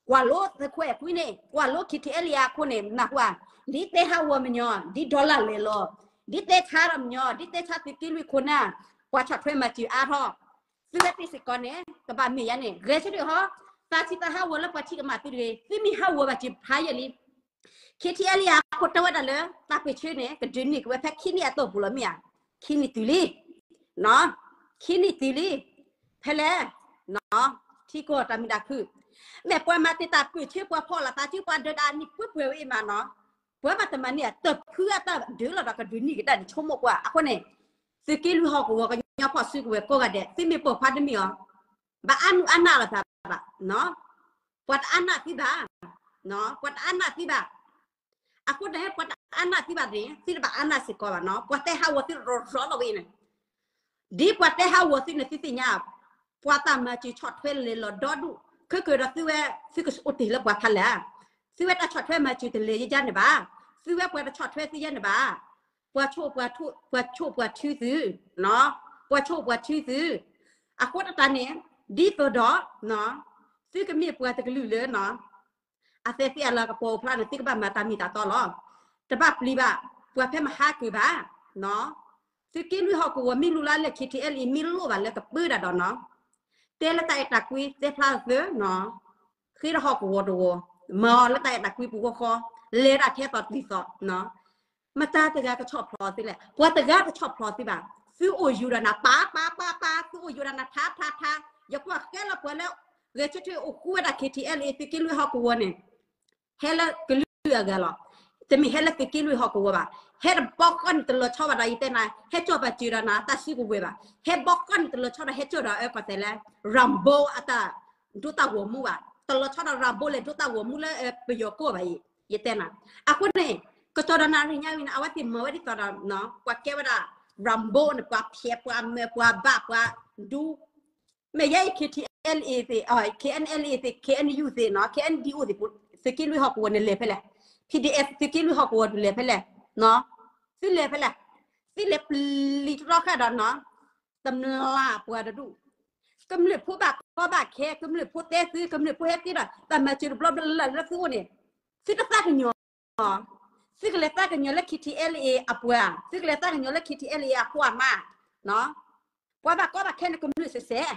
ကွၢ်လိသုးခိၣ်အဲၣ်ကွံန့ၣ်, ကွၢ်လိ K T L A အခိၣ်န့ၣ် နၢ်ဟူဧါ, ဒ်တဲဟးဂီၤမညီ, ဒ် dollar လဲၤလီၤ, ဒ်တဲဆါဒီးမညီ, ဒ်တဲဆါသုးက့လွံၢ်ခိၣ်နၢ်, ပှၤဆီၣ်ထွဲမၤစၢၤအါထီၣ်, သုဝဲသ့ၣ်စ့ၢ်ကီးန့ၣ် ကဘၣ်မ့ၢ်ယါန့ၣ် ဂဲၤဆၢထၢၣ်ဟီ, သးဆံးသးဟးဂီၤလၢပှၤထံၣ်ကမၣ်သုတဂ့ၤ, သုမ့ၢ်ဟးဂီၤဘၣ်စ့ၢ်ဖးယံာ်လံ K T L A အခိၣ်တဲဝဲဒၣ်လၢ တၢ်ပၢၢ်ဆၢန့ၣ် ကဒုးန့ၢ်က့ၤဝဲဖဲခံနံၣ်အတီၢ်ပူၤလီၤမ့ၢ်ဧါ, ခံနံၣ်တုၤလံ, ခံနံၣ်တုၤလံ, ဖဲလဲၣ်, ထံကီၢ်တၢ်မုာ်တၢ်ခုၣ်, မ့ၢ်ပှၤမၤတ့ၢ်တၢ်ပၢၢ်ဆၢ ပှၤဖီၣ်လိာ်သးစုပှၤဒၢးတၢ်နံၣ်ပှဲၤပှဲၤဝဲအံၤမးနီၤ, ပှၤမၤတမၤန့ၢ်ဧါ, တဖုအတၢ်ဒုးလီၤဒီးကဒုးန့ၢ်ကဒါန့ၣ် ဆိကမိၣ်ကွၢ်, အဃိန့ၣ် သုးက့လွံၢ်ဟီၣ်ကဝီၤကညီဖီၣ်စုကဝဲၤကိးဂၤဒဲး သုမ့ၢ်ပိာ်ခွါတမ့ၢ်အီၤ ဘၣ်အါနုၢ်အါနးလိာ်သးဘၣ်, ပှၤတအါနးသုဘၣ်, ပှၤတအါနးသုဘၣ်. အဃိန့ၣ် ပှၤတအါနးသုဘၣ်န့ၣ် သုတဘၣ်အါနးစ့ၢ်ကီးဘၣ်နီၤ. ပှၤတဲဟးဂီၤသုရီၤရီၤလီၤဝဲအံၤန့ၣ် ဒ်ပှၤတဲဟးဂီၤသုန့ၣ် သုသ့ၣ်ညါ, ပှၤတၢ်မၤစၢၤဆီၣ်ထွဲလဲၤလီၤဒီဒူၣ်, ခဲကဒီးသုဝဲ သုကအိၣ်တ့ၢ်လၢပှၤဖးလဲၣ်, သုဝဲတၢ်ဆီၣ်ထွဲမၤစၢၤတလဲၤယဲန့ၣ်ဘၣ်, သုဝဲပှၤတဆီၣ်ထွဲသုယဲန့ၣ်ဘၣ်, ပှၤဆိၣ်ပှၤထုသု, ပှၤဆိၣ်ပှၤထုသု, အဃိတၢ်န့ၣ် ဒ်သိးဒီး သုကမ့ၢ်ပှၤတကလုာ်လၢ အသဲသ့ၣ်အလၤကပီၤအိၣ်ဖျါန့ၣ် သုကဘၣ်မၤတၢ်မ့ၢ်တၢ်တီလီၤ. တဘၣ်ပျံၤဘၣ်, ပှၤဖဲမဟါကၢၤဘၣ်, သုးက့လွံၢ်ဟီၣ်ကဝီၤမ့ၢ်လူလၢလၢ K T L A မ့ၢ်လိၣ်ဘၣ်လၢကပၢတၢ်ဒီးနီၤ, တဲလၢတၢ်အဲၣ်တၢ်ကွံ တဲဖျါသၢနီၤ, ဃ့ဒီးဟီၣ်ကဝီၤတဝီၤ, မၤအီၤလၢတၢ်အဲၣ်တၢ်ကွံပူၤဃီဃီ, လဲၤဒၣ်ထဲသိးတုၤသိး, မတၤတဂၤကဆီၣ်ဖျိးသုလဲၣ်, ပှၤတဂၤတဆီၣ်ဖျိးသုဘၣ်, သုအိၣ်ယူၤဒီးနၤ ပာ်ပာ်ပာ်ပာ်, သုအိၣ်ယူၤဒီးနၤ ထါထါထါ, ယကွၢ်ဃဲလၢပှၤလၢ ဂဲၤဆၢထၢၣ်အိၣ်ဃူဝဲဒၣ် K T L A သုးက့လွံၢ်ဟီၣ်ကဝီၤန့ၣ် ဟဲလၢကလုာ်အဂၤလီၤ. တမ့ၢ်ဟဲလၢသုးက့လွံၢ်ဟီၣ်ကဝီၤဘၣ်. ဟဲတဘျီဃီန့ၣ်တလီၤဆီဘၣ်ဒီးယတဲနၤ, ဟဲကၠီၣ်ပာ်စၢၤဒီးနၤ တၢ်စုကဝဲၤဘၣ်. ဟဲဘျီဃီန့ၣ်တလီၤဆီဒီးဟဲကၠီၣ်ဒီးအကီၢ်သဲးလၢ Rambo အတၢ်ဒိတၢ်ဂီၤမူဘၣ်. တလီၤဆီဒီး Rambo လဲၤဒိတၢ်ဂီၤမူလၢပယီၤကီၢ်ဘၣ်အံၤ, ယတဲနၤ. အဃိန့ၣ် ကတီၢ်ဒီးနၤရံၣ်ညါဝံၤန့ၣ် အဝဲသ့ၣ်မၤဝဲဒ်သိးဒီး ပှၤကဲဝဲဒၣ် Rambo န့ၣ် ပှၤဖျဲးပှၤမၢပှၤဘၣ်ပှၤဒူ မ့ၢ်ယဲအံၤ K T L A သ့ၣ်, K N L A သ့ၣ်, K N U သ့ၣ်နီၤ, K N D O သ့ၣ်, သုးက့လွံၢ်ဟီၣ်ကဝီၤန့ၣ်လဲၤဖဲလဲၣ်, P D F သုးက့လွံၢ်ဟီၣ်ကဝီၤဒုးလဲၤဖဲလဲၣ်, သုလဲၤဖဲလဲၣ်, သုလဲၤပျံၤတရီခါဒီးနီၤ, တမျၢ်ပှၤတဒူၣ်, ကမျၢၢ်ဖိဘၣ်ကီဘၣ်ခဲ, ကမျၢၢ်ဖိတဲသု, ကမျၢၢ်ဖိဟဲက့ၤဒီး တၢ်မၤစၢၤတဘျီဘျီလၢသုအိၣ်န့ၣ်, သုတသးကညီၤ သုကလဲၤသးကညီၤလၢ K T L A အပှၤ, သုကလဲၤသးကညီၤလၢ K T L A အဖိအမါ, ပှၤဘၣ်ကီဘၣ်ခဲန့ၣ် ကမျၢၢ်စဲးစဲး,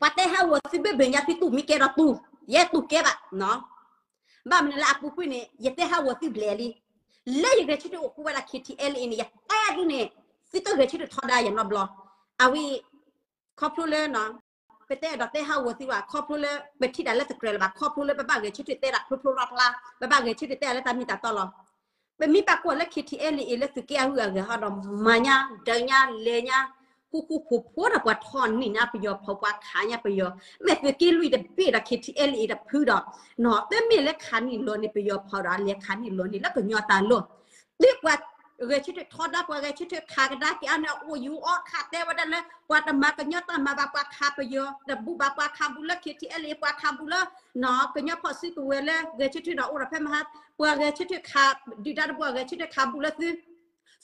ပှၤတဲဟးဂီၤသုဘၣ်ဘၣ်ညါ သုတူၢ်မ့ၢ်ကဲဒီးတူၢ်, ယဲတူၢ်ကဲဘၣ်, ဘၣ်မနုၤလၢအပူၤကွံာ်န့ၣ် ယတဲဟးဂီၤသုဘျဲၣ်လံ, လၢယဂဲၤဆၢထၢၣ်အိၣ်ဃူဝဲဒၣ် K T L A န့ၣ် ယတဲဒ်န့ၣ်, သုတဂဲၤဆၢထၢၣ်ထီဒါယၤနီတဘျီ, အဝဲ ခီဖျိလၢ ပတဲအဲၣ်ဒိးတဲဟးဂီၤသုဘၣ်, ခီဖျိလၢပထံၣ်တၢ်လၢတကြၢးလၢၤဘၣ်, ခီဖျိလၢပဘၣ်ဂဲၤဆၢထၢၣ်တဲဒၣ်ဖျိဖျိဖျါဖျါ, ပဘၣ်ဂဲၤဆၢထၢၣ်တဲလၢတၢ်မ့ၢ်တၢ်တီလီၤ. ပမ့ၢ်ဘၣ်ကွၢ်လၢ K T L A လၢသုးက့အဂုၤအဂၤဟီဒီး မၤညါဒၢးညါလဲၤညါ, ဃူဃူဖိးဖိးဒီးပှၤထီၣ်န့ၢ်ညါပယီၤဖီၣ်, ပှၤခးညါပယီၤ, မ့ၢ်သုးက့လွံၢ်တဘ့ၣ်ဒီး K T L A တဖုဒီး, တမ့ၢ်လၢခးန့ၢ်လီၤန့ၢ်ပယီၤဖီၣ်ဒီး လဲၤခးန့ၢ်လီၤန့ၢ်လၢကညီတၢ်လီၢ်, ဒ်ပှၤဂဲၤဆၢထၢၣ်ထီဒါ ပှၤဂဲၤဆၢထၢၣ်ခးကဒါက့ၤအါန့ၢ်အအိၣ်ယူၤအီၣ်ခးတဲဝဲဒၣ်လၢ ပှၤတမၤကညီတၢ်မၤဘၣ် ပှၤခးပယီၤတဘူၣ်ဘၣ်, ပှၤခးဘူးလၢ K T L A, ပှၤခးဘူးလၢ ကညီဖီၣ်စုကဝဲၤလၢဂဲၤဆၢထၢၣ်ဒီးအိၣ်ဒီးဖဲမဟါ, ပှၤဂဲၤဆၢထၢၣ်ခးဒုၣ်ဒါတဘိ ဂဲၤဆၢထၢၣ်ခးဘူးလၢသု,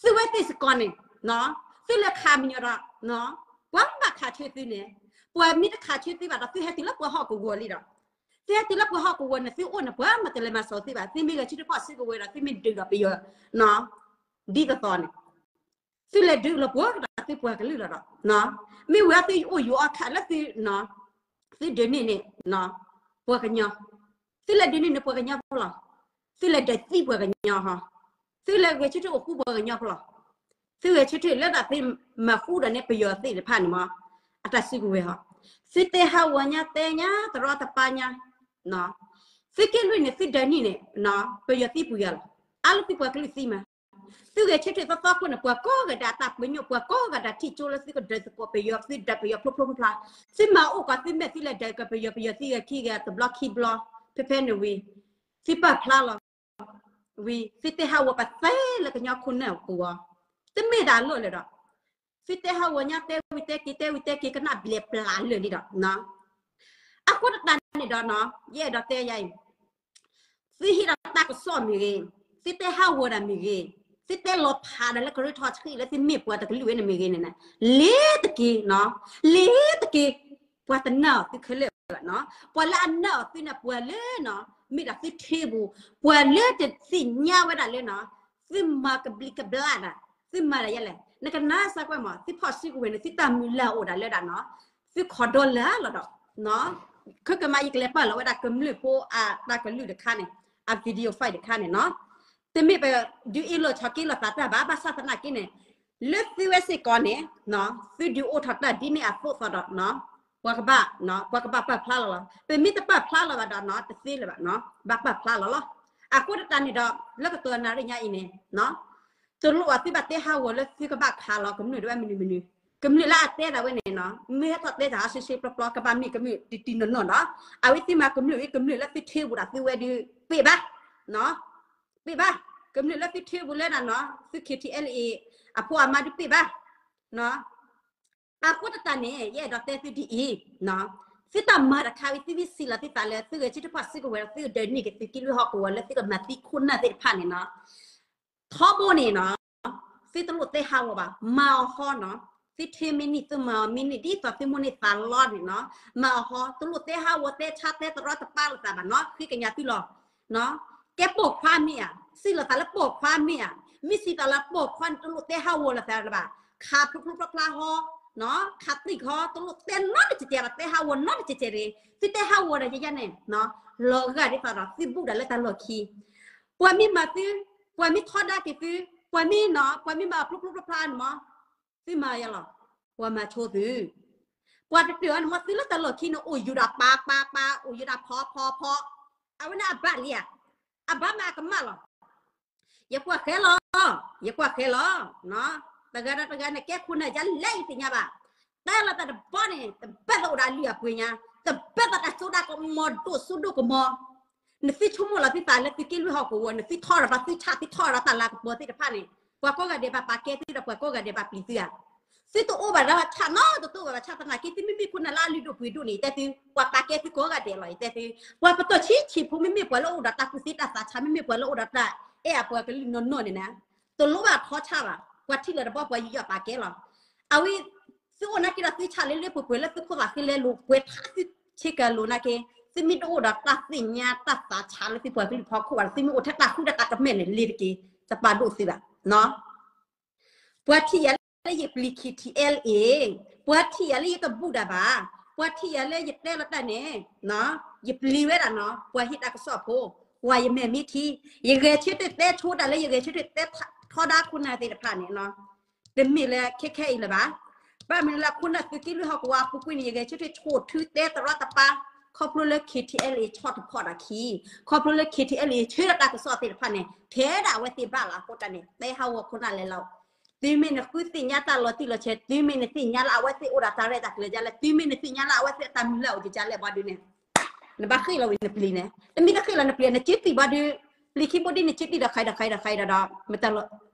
သုဝဲသ့ၣ်စ့ၢ်ကီးန့ၣ်, သုလဲၤခးမညီဒီး, ပှၤဘၣ်ခးဆၢသုန့ၣ်, ပှၤမ့ၢ်တခးဆၢသုဘၣ်ဒီး သုဟဲတုၤလၢပှၤဟီၣ်ကဝီၤလံဒီး, သုဟဲတုၤလၢပှၤဟီၣ်ကဝီၤန့ၣ် သုအိၣ်န့ၣ် ပှၤမၤတလဲၤမၤစီၤသုဘၣ်, သုမ့ၢ်ဂဲၤဆၢထၢၣ်ဖီၣ်စုကဝဲၤဒီး သုမ့ၢ်ဒုးဒီးပယီၤ, ဒ်သိးသိးန့ၣ် သုလဲၤဒုးလီၤပှီၢ်ကဒီးသုပှၤကလုာ်လီၤဒီး, မ့ၢ်ဝဲသုအိၣ်ယူၤအီၣ်ခးလၢသု, သုဒုးန့ၢ်န့ၣ်, ပှၤကညီ, သုလဲၤဒုးန့ၢ်န့ၣ်ပှၤကညီဖိလီၤ, သုလဲၤဒုးသံပှၤကညီဟီ, သုလဲၤဂဲၤဆၢထၢၣ်အိၣ်ဃူပှၤကညီဖိလီၤ, သုဂဲၤဆၢထၢၣ်လၢတၢ်သုမၤဃူဒီးန့ၣ် ပယီၤသ့ၣ်တဖၣ်န့ၣ်မး, အတၢ်စုကဝဲၤဟီ, သုတဲဟးဂီၤညါတဲညါတရီတပါညါ, သုးက့လွံၢ်န့ၣ် သုဒုးန့ၢ်န့ၣ်, ပယီၤသံပှဲၤဂၤလီၤ, အါလၢသုပှၤကလုာ်သံမး သုဂဲၤဆၢထၢၣ်သီသီခိၣ်န့ၣ် ပှၤကိးဂၤဒဲးတၢ်ပညိၣ် ပှၤကိးဂၤဒဲးထံၣ်ကၠိလၢသုကဒုးသကိးပယီၤ သုဒုးပယီၤဖျိဖျိဖျါဖျါ, သုမၤအိၣ်ကီးသုမဲာ်သုလဲၤဒုးကပယီၤ ပယီၤသံဂဲၤခံဂဲၤတဘျီခံဘျီ, ဖဲဖဲန့ၣ်ဝံၤ, သုပာ်ဖျါလီၤ, ဝံၤ သုတဲဟးဂီၤပသဲလၢကညီခိၣ်နၢ်ပူၤအီၤ, တမ့ၢ်ဒၣ်လီၢ်လၢၤဒီး သုတဲဟးဂီၤညါတဲဝံၤတဲက့ၤ တဲဝံၤတဲက့ၤ ကနၣ်ဘျဲးပျၢ်လၢာ်လံဒီး, အဃိသတးန့ၣ်ဒီးနီၤ ယအဲၣ်ဒိးတဲယၤအံၤ, သုဟံးဒီးတၢ်ကစီၣ်မ့ၢ်ဂ့ၤ, သုတဲဟးဂီၤတၢ်မ့ၢ်ဂ့ၤ, သုတဲလီၤဖးဒီးလၢကရၢထီဆှံလၢသုမ့ၢ်ပှၤတကလုာ်ဝဲန့ၣ်မ့ၢ်ဂ့ၤန့ၣ်, လ့ၤတက့ၢ်, လ့ၤတက့ၢ်, ပှၤတနာ်အီၤသုခဲလၢာ်ဘၣ်နီၤ, ပှၤလၢအနာ်အီၤသုန့ၣ် ပှၤလၢနီၤ မ့ၢ်ဒၣ်သုထံပူၤ, ပှၤလၢတသ့ၣ်ညါဝဲဒၣ်လၢနီၤ သုမၤကဘျံးကဘျၣ်ဒၣ်, သုမၤဒၣ်ယဲလဲၣ်, နကနၣ်စၢ်ကွၢ်မး သုဖီၣ်စုကဝဲၤန့ၣ် သုတၢ်မုၢ်လၢ်အိၣ်ဒၣ်လၢဒၣ်နီၤ, သုခီဒီလၢလီၤဒီး, ခဲကမၤယကလဲၤပာ်လီၤဝဲဒၣ်ကမျၢၢ်ဖိအတၢ်ကလုၢ်တခါန့ၣ်, အ video file တခါန့ၣ်နီၤ, တမ့ၢ်ပဒုးအ့ၣ်လိာ်ဆီၣ်က့လိာ်သးတၢ်ဘၣ်, ဘၣ်ဆၣ်သနာ်က့န့ၣ်, လၢသုဝဲစ့ၢ်ကီးန့ၣ်, သုဒုးအိၣ်ထီၣ်တၢ်ဒ်န့ၣ်အသိးသိးဒီး, ပှၤကဘၣ်, ပှၤကဘၣ်ပာ်ဖျါလီၤလီၤ, ပမ့ၢ်တပာ်ဖျါလီၤဘၣ်ဒီးနီၤ တသ့လၢၤဘၣ်နီၤ, ဘၣ်ပာ်ဖျါလီၤလီၤ, အဃိသတးန့ၣ်ဒီး လၢကတိၤနၣ်ရံၣ်ညါအံၤန့ၣ် တလိၣ်အသုဘၣ်တဲဟးဂီၤလၢသုကဘၣ်ခးလီၤကမျၢၢ်ဒ်ဝဲမနုၤမနုၤ, ကမျၢၢ်လၢအတဲသးဝဲန့ၣ်နီၤ မ့ၢ်ဟဲထီၣ်တဲတၢ်ဟီရှဲရှဲပျီပျီ ကဘၣ်မ့ၢ်ကမျၢၢ်တံၢ်တံၢ်နီၢ်နီၢ်နီၤ. အဝဲသ့ၣ်မၤကမျၢၢ်အံၤ ကမျၢၢ်လၢသုထၢဘူးဒီးသုဝဲဒုး ပ့ၢ်ဘၣ်, ပ့ၢ်ဘၣ်, ကမျၢၢ်လၢသုထၢဘူးလၢနီၤ သု K T L A အဖိအမါဒုးပ့ၢ်ဘၣ်. အဃိသတးန့ၣ် ယအဲၣ်ဒိးတဲသုဒ်အံၤ, သုတၢ်မၤတခါဝံၤ သုမ့ၢ်စံးလီၤသုသးလၢ သုဂဲၤဆၢထၢၣ်ဖီၣ်စုကဝဲၤဒီး သုဒိးန့ၢ်က့ၤသုးက့လွံၢ်ဟီၣ်ကဝီၤလၢသုကမၤသံခိၣ်နၢ်သ့ၣ်တဖၣ်န့ၣ်နီၤ ထီဘိန့ၣ်နီၤ သုတလိၣ်တဲဟးဂီၤဘၣ်, မၤအီၤဟီနီၤ. သုထၢမ့ၢ်န့ၢ် သုမၤအီၤမ့ၢ်န့ၢ် ဒ်သိးသုမိၣ်န့ၢ်သးလီန့ၣ်နီၤ မၤအီၤဟီ, တလိၣ်တဲဟးဂီၤ တဲဆါ တဲတရီတပါလိာ်သးဘၣ်နီၤ. ဃ့ကညးသုလီၤ. ကဲပိာ်ခွါမ့ၢ်ဧါ, စံးလီၤသးလၢပိာ်ခွါမ့ၢ်ဧါ, မ့ၢ်စံးသးလၢပိာ်ခွါန့ၣ် တလိၣ်တဲဟးဂီၤလိာ်သးလၢၤဘၣ်. ခးဖျိဖျိဖျါဖျါဟီ, ခးသံၣ်ဟီ တလိၣ်တဲနီတစဲးစဲးဘၣ်, တဲဟးဂီၤနီတစဲးစဲးန့ၣ် သုတဲဟးဂီၤဒီးယဲယဲန့ၣ် လီၤဂာ်ဒ်သိးဒီး သုဘူၣ်ဒၣ်လၢတၢ်လီၢ်ခံ ပှၤမ့ၢ်မၤသု, ပှၤမ့ၢ်ထီဒါက့ၤသု, ပှၤမ့ၢ်နီၤ ပှၤမ့ၢ်မၤဖျိဖျိဖျါဖျါန့ၣ်မး, သုမၤယဲလီၤ, ပှၤမၤဆိသု, ပှၤတတၢၢ်အီၤန့ၣ်မး သုလၢတၢ်လီၢ်ခံန့ၣ် အိၣ်ယူၤဒၣ်ပာ်ပာ်ပာ် အိၣ်ယူၤဒၣ်ဖီဖီဖီ, အဝဲန့ၣ်အဘၣ်လံဧါ, အဘၣ်မးအကမၣ်လီၤ. ယကွၢ်ဃဲလီၤ, ယကွၢ်ဃဲလီၤ, တဂၤဒီးတဂၤန့ၣ် ကဲခိၣ်နၢ်ယါလဲၣ်ယသ့ၣ်ညါဘၣ်, တၢ်လီၤတၢ်တဘီန့ၣ် တဘၣ်သးအိၣ်ဒီးအလုၢ်အပှ့ၤညါ, တဘၣ်သးတၢ်စိတၢ်ကမီၤဒိၣ်စိဒိၣ်ကမီၤ နသုဆိကမိၣ်လီၤသုသးလၢသုးက့လွံၢ်ဟီၣ်ကဝီၤ နသုထီၣ်ဒီးသုဆၣ် သုထီၣ်ဒီးတၢ်လၤကပီၤသ့ၣ်တဖၣ်န့ၣ် ပှၤကိးဂၤဒဲးဘၣ်ပာ်ကဲသုဒီးပှၤကိးဂၤဒဲးဘၣ်ပျံၤသုဧါ. သုတအိၣ်ဘၣ်ဒီးဆၣ်နီတတိၢ်ဘၣ်ဘၣ်ဆၣ်သနာ်က့ သုမ့မ့ၢ်ခိၣ်နၢ်လၢအလုၢ်ဒိၣ်ပှ့ၤဒိၣ်န့ၣ် ယတဲသု ပှၤပာ်ကဲသုကိးဂၤဒဲးလီၤ ယတဲသု. ပှၤပတီၢ်ဆံးဆံးဖိ မ့မ့ၢ်ပှၤလၢအိၣ်ဒီးတၢ်ကူၣ်သ့တၢ်သးဆါ မ့မ့ၢ်ပှၤလၢအိၣ်ဒီးတၢ် အဲၣ်အပှၤကလုာ်နီၢ်နီၢ်န့ၣ်န့ၣ် တလိၣ်ဘၣ်ထီဆၣ်ဘၣ်, ပှၤထံၣ်လၢၤတဘျီပှၤယူးယီၣ်ပာ်ကဲလီၤ. အဝဲ သုအိၣ်နာ်က့ဒီးသုဆၣ်လၢလၢပှဲၤပှဲၤလၢသုခိၣ်သးဃံလဲလိာ် ပှဲၤထးသုဆ့ကၤလိာ်နာ်က့, သုမ့ၢ်တအိၣ်ဒီးတၢ်သ့ၣ်ညါတၢ်သးဆါလၢသုပှၤကလုာ်ဖီခိၣ်ဘၣ်ဒီး သုမ့ၢ်အိၣ်ထဲတၢ်ဃူတၢ်တၢ်ကမဲာ်န့ၣ် လ့ၤတက့ၢ် တပာ်ဒိၣ်သုဘၣ်. ပှၤထံၣ်ယၤလၢယပျံၤ K T L A, ပှၤထံၣ်ယၤလၢယတဘူၣ်ဒၣ်ဘၣ်, ပှၤထံၣ်ယၤလၢယတဲလီၤတၢ်န့ၣ် ယပျံၤဝဲဒၣ်နီၤ ပှၤဟ့ၣ်တၢ်ကစီၣ်ဖိ, ပှၤယမဲာ်မ့ၢ်ထံ, ယဂဲၤဆၢထၢၣ်တဲဆိတၢ်လၢယဂဲၤဆၢထၢၣ်တဲထီဒါခိၣ်နၢ်သ့ၣ်တဖၣ်န့ၣ် တမ့ၢ်လၢခဲခဲအံၤလၢၤဘၣ်. ဘၣ်မနုၤလၢခိၣ်နၢ်သုးက့လွံၢ်ဟီၣ်ကဝီၤအပူၤကွံာ်န့ၣ် ယဂဲၤဆၢထၢၣ်ဆိၣ်ထုတဲတရီတပါ ခီဖျိလၢ K T L A ဆီၣ်တဖီၣ်တၢ်ခံ, ခီဖျိလၢ K T L A ဆၢထၢၣ်တၢ်ကစီၣ်သ့ၣ်တဖၣ်န့ၣ် ထဲဒၣ်အဝဲသ့ၣ်ဘၣ်လီၤ. အဃိတၢ်န့ၣ် တဲဟးဂီၤခိၣ်နၢ်လဲၤလီၤ. တုၤမ့ၢ်နဃုသ့ၣ်ညါတၢ်လီၤတံၢ်လီၤဆဲး တုၤမ့ၢ်နသ့ၣ်ညါလၢအဝဲသ့ၣ်အိၣ်ဒီးတၢ်ရဲၣ်တၢ်ကျဲၤဒ်လဲၣ် တုၤမ့ၢ်နသ့ၣ်ညါလၢအဝဲသ့ၣ်အတၢ်မုၢ်လၢ်အိၣ်ဒ်လဲၣ်ဘၣ်ဒုးန့ၣ် နဘၣ်ဃ့ၢ်လီၤဝံၤနပျံၤန့ၣ် တမ့ၢ်တဃ့ၢ်လီၤနပျံၤ နစ့တံၢ်ဘၣ်ဒုး ပျံၤခံဘိဒ်နစ့တံၢ်ဒီးဃဲဒီးဃဲဒီးဃဲဒီးဒီး မတၤလီၤ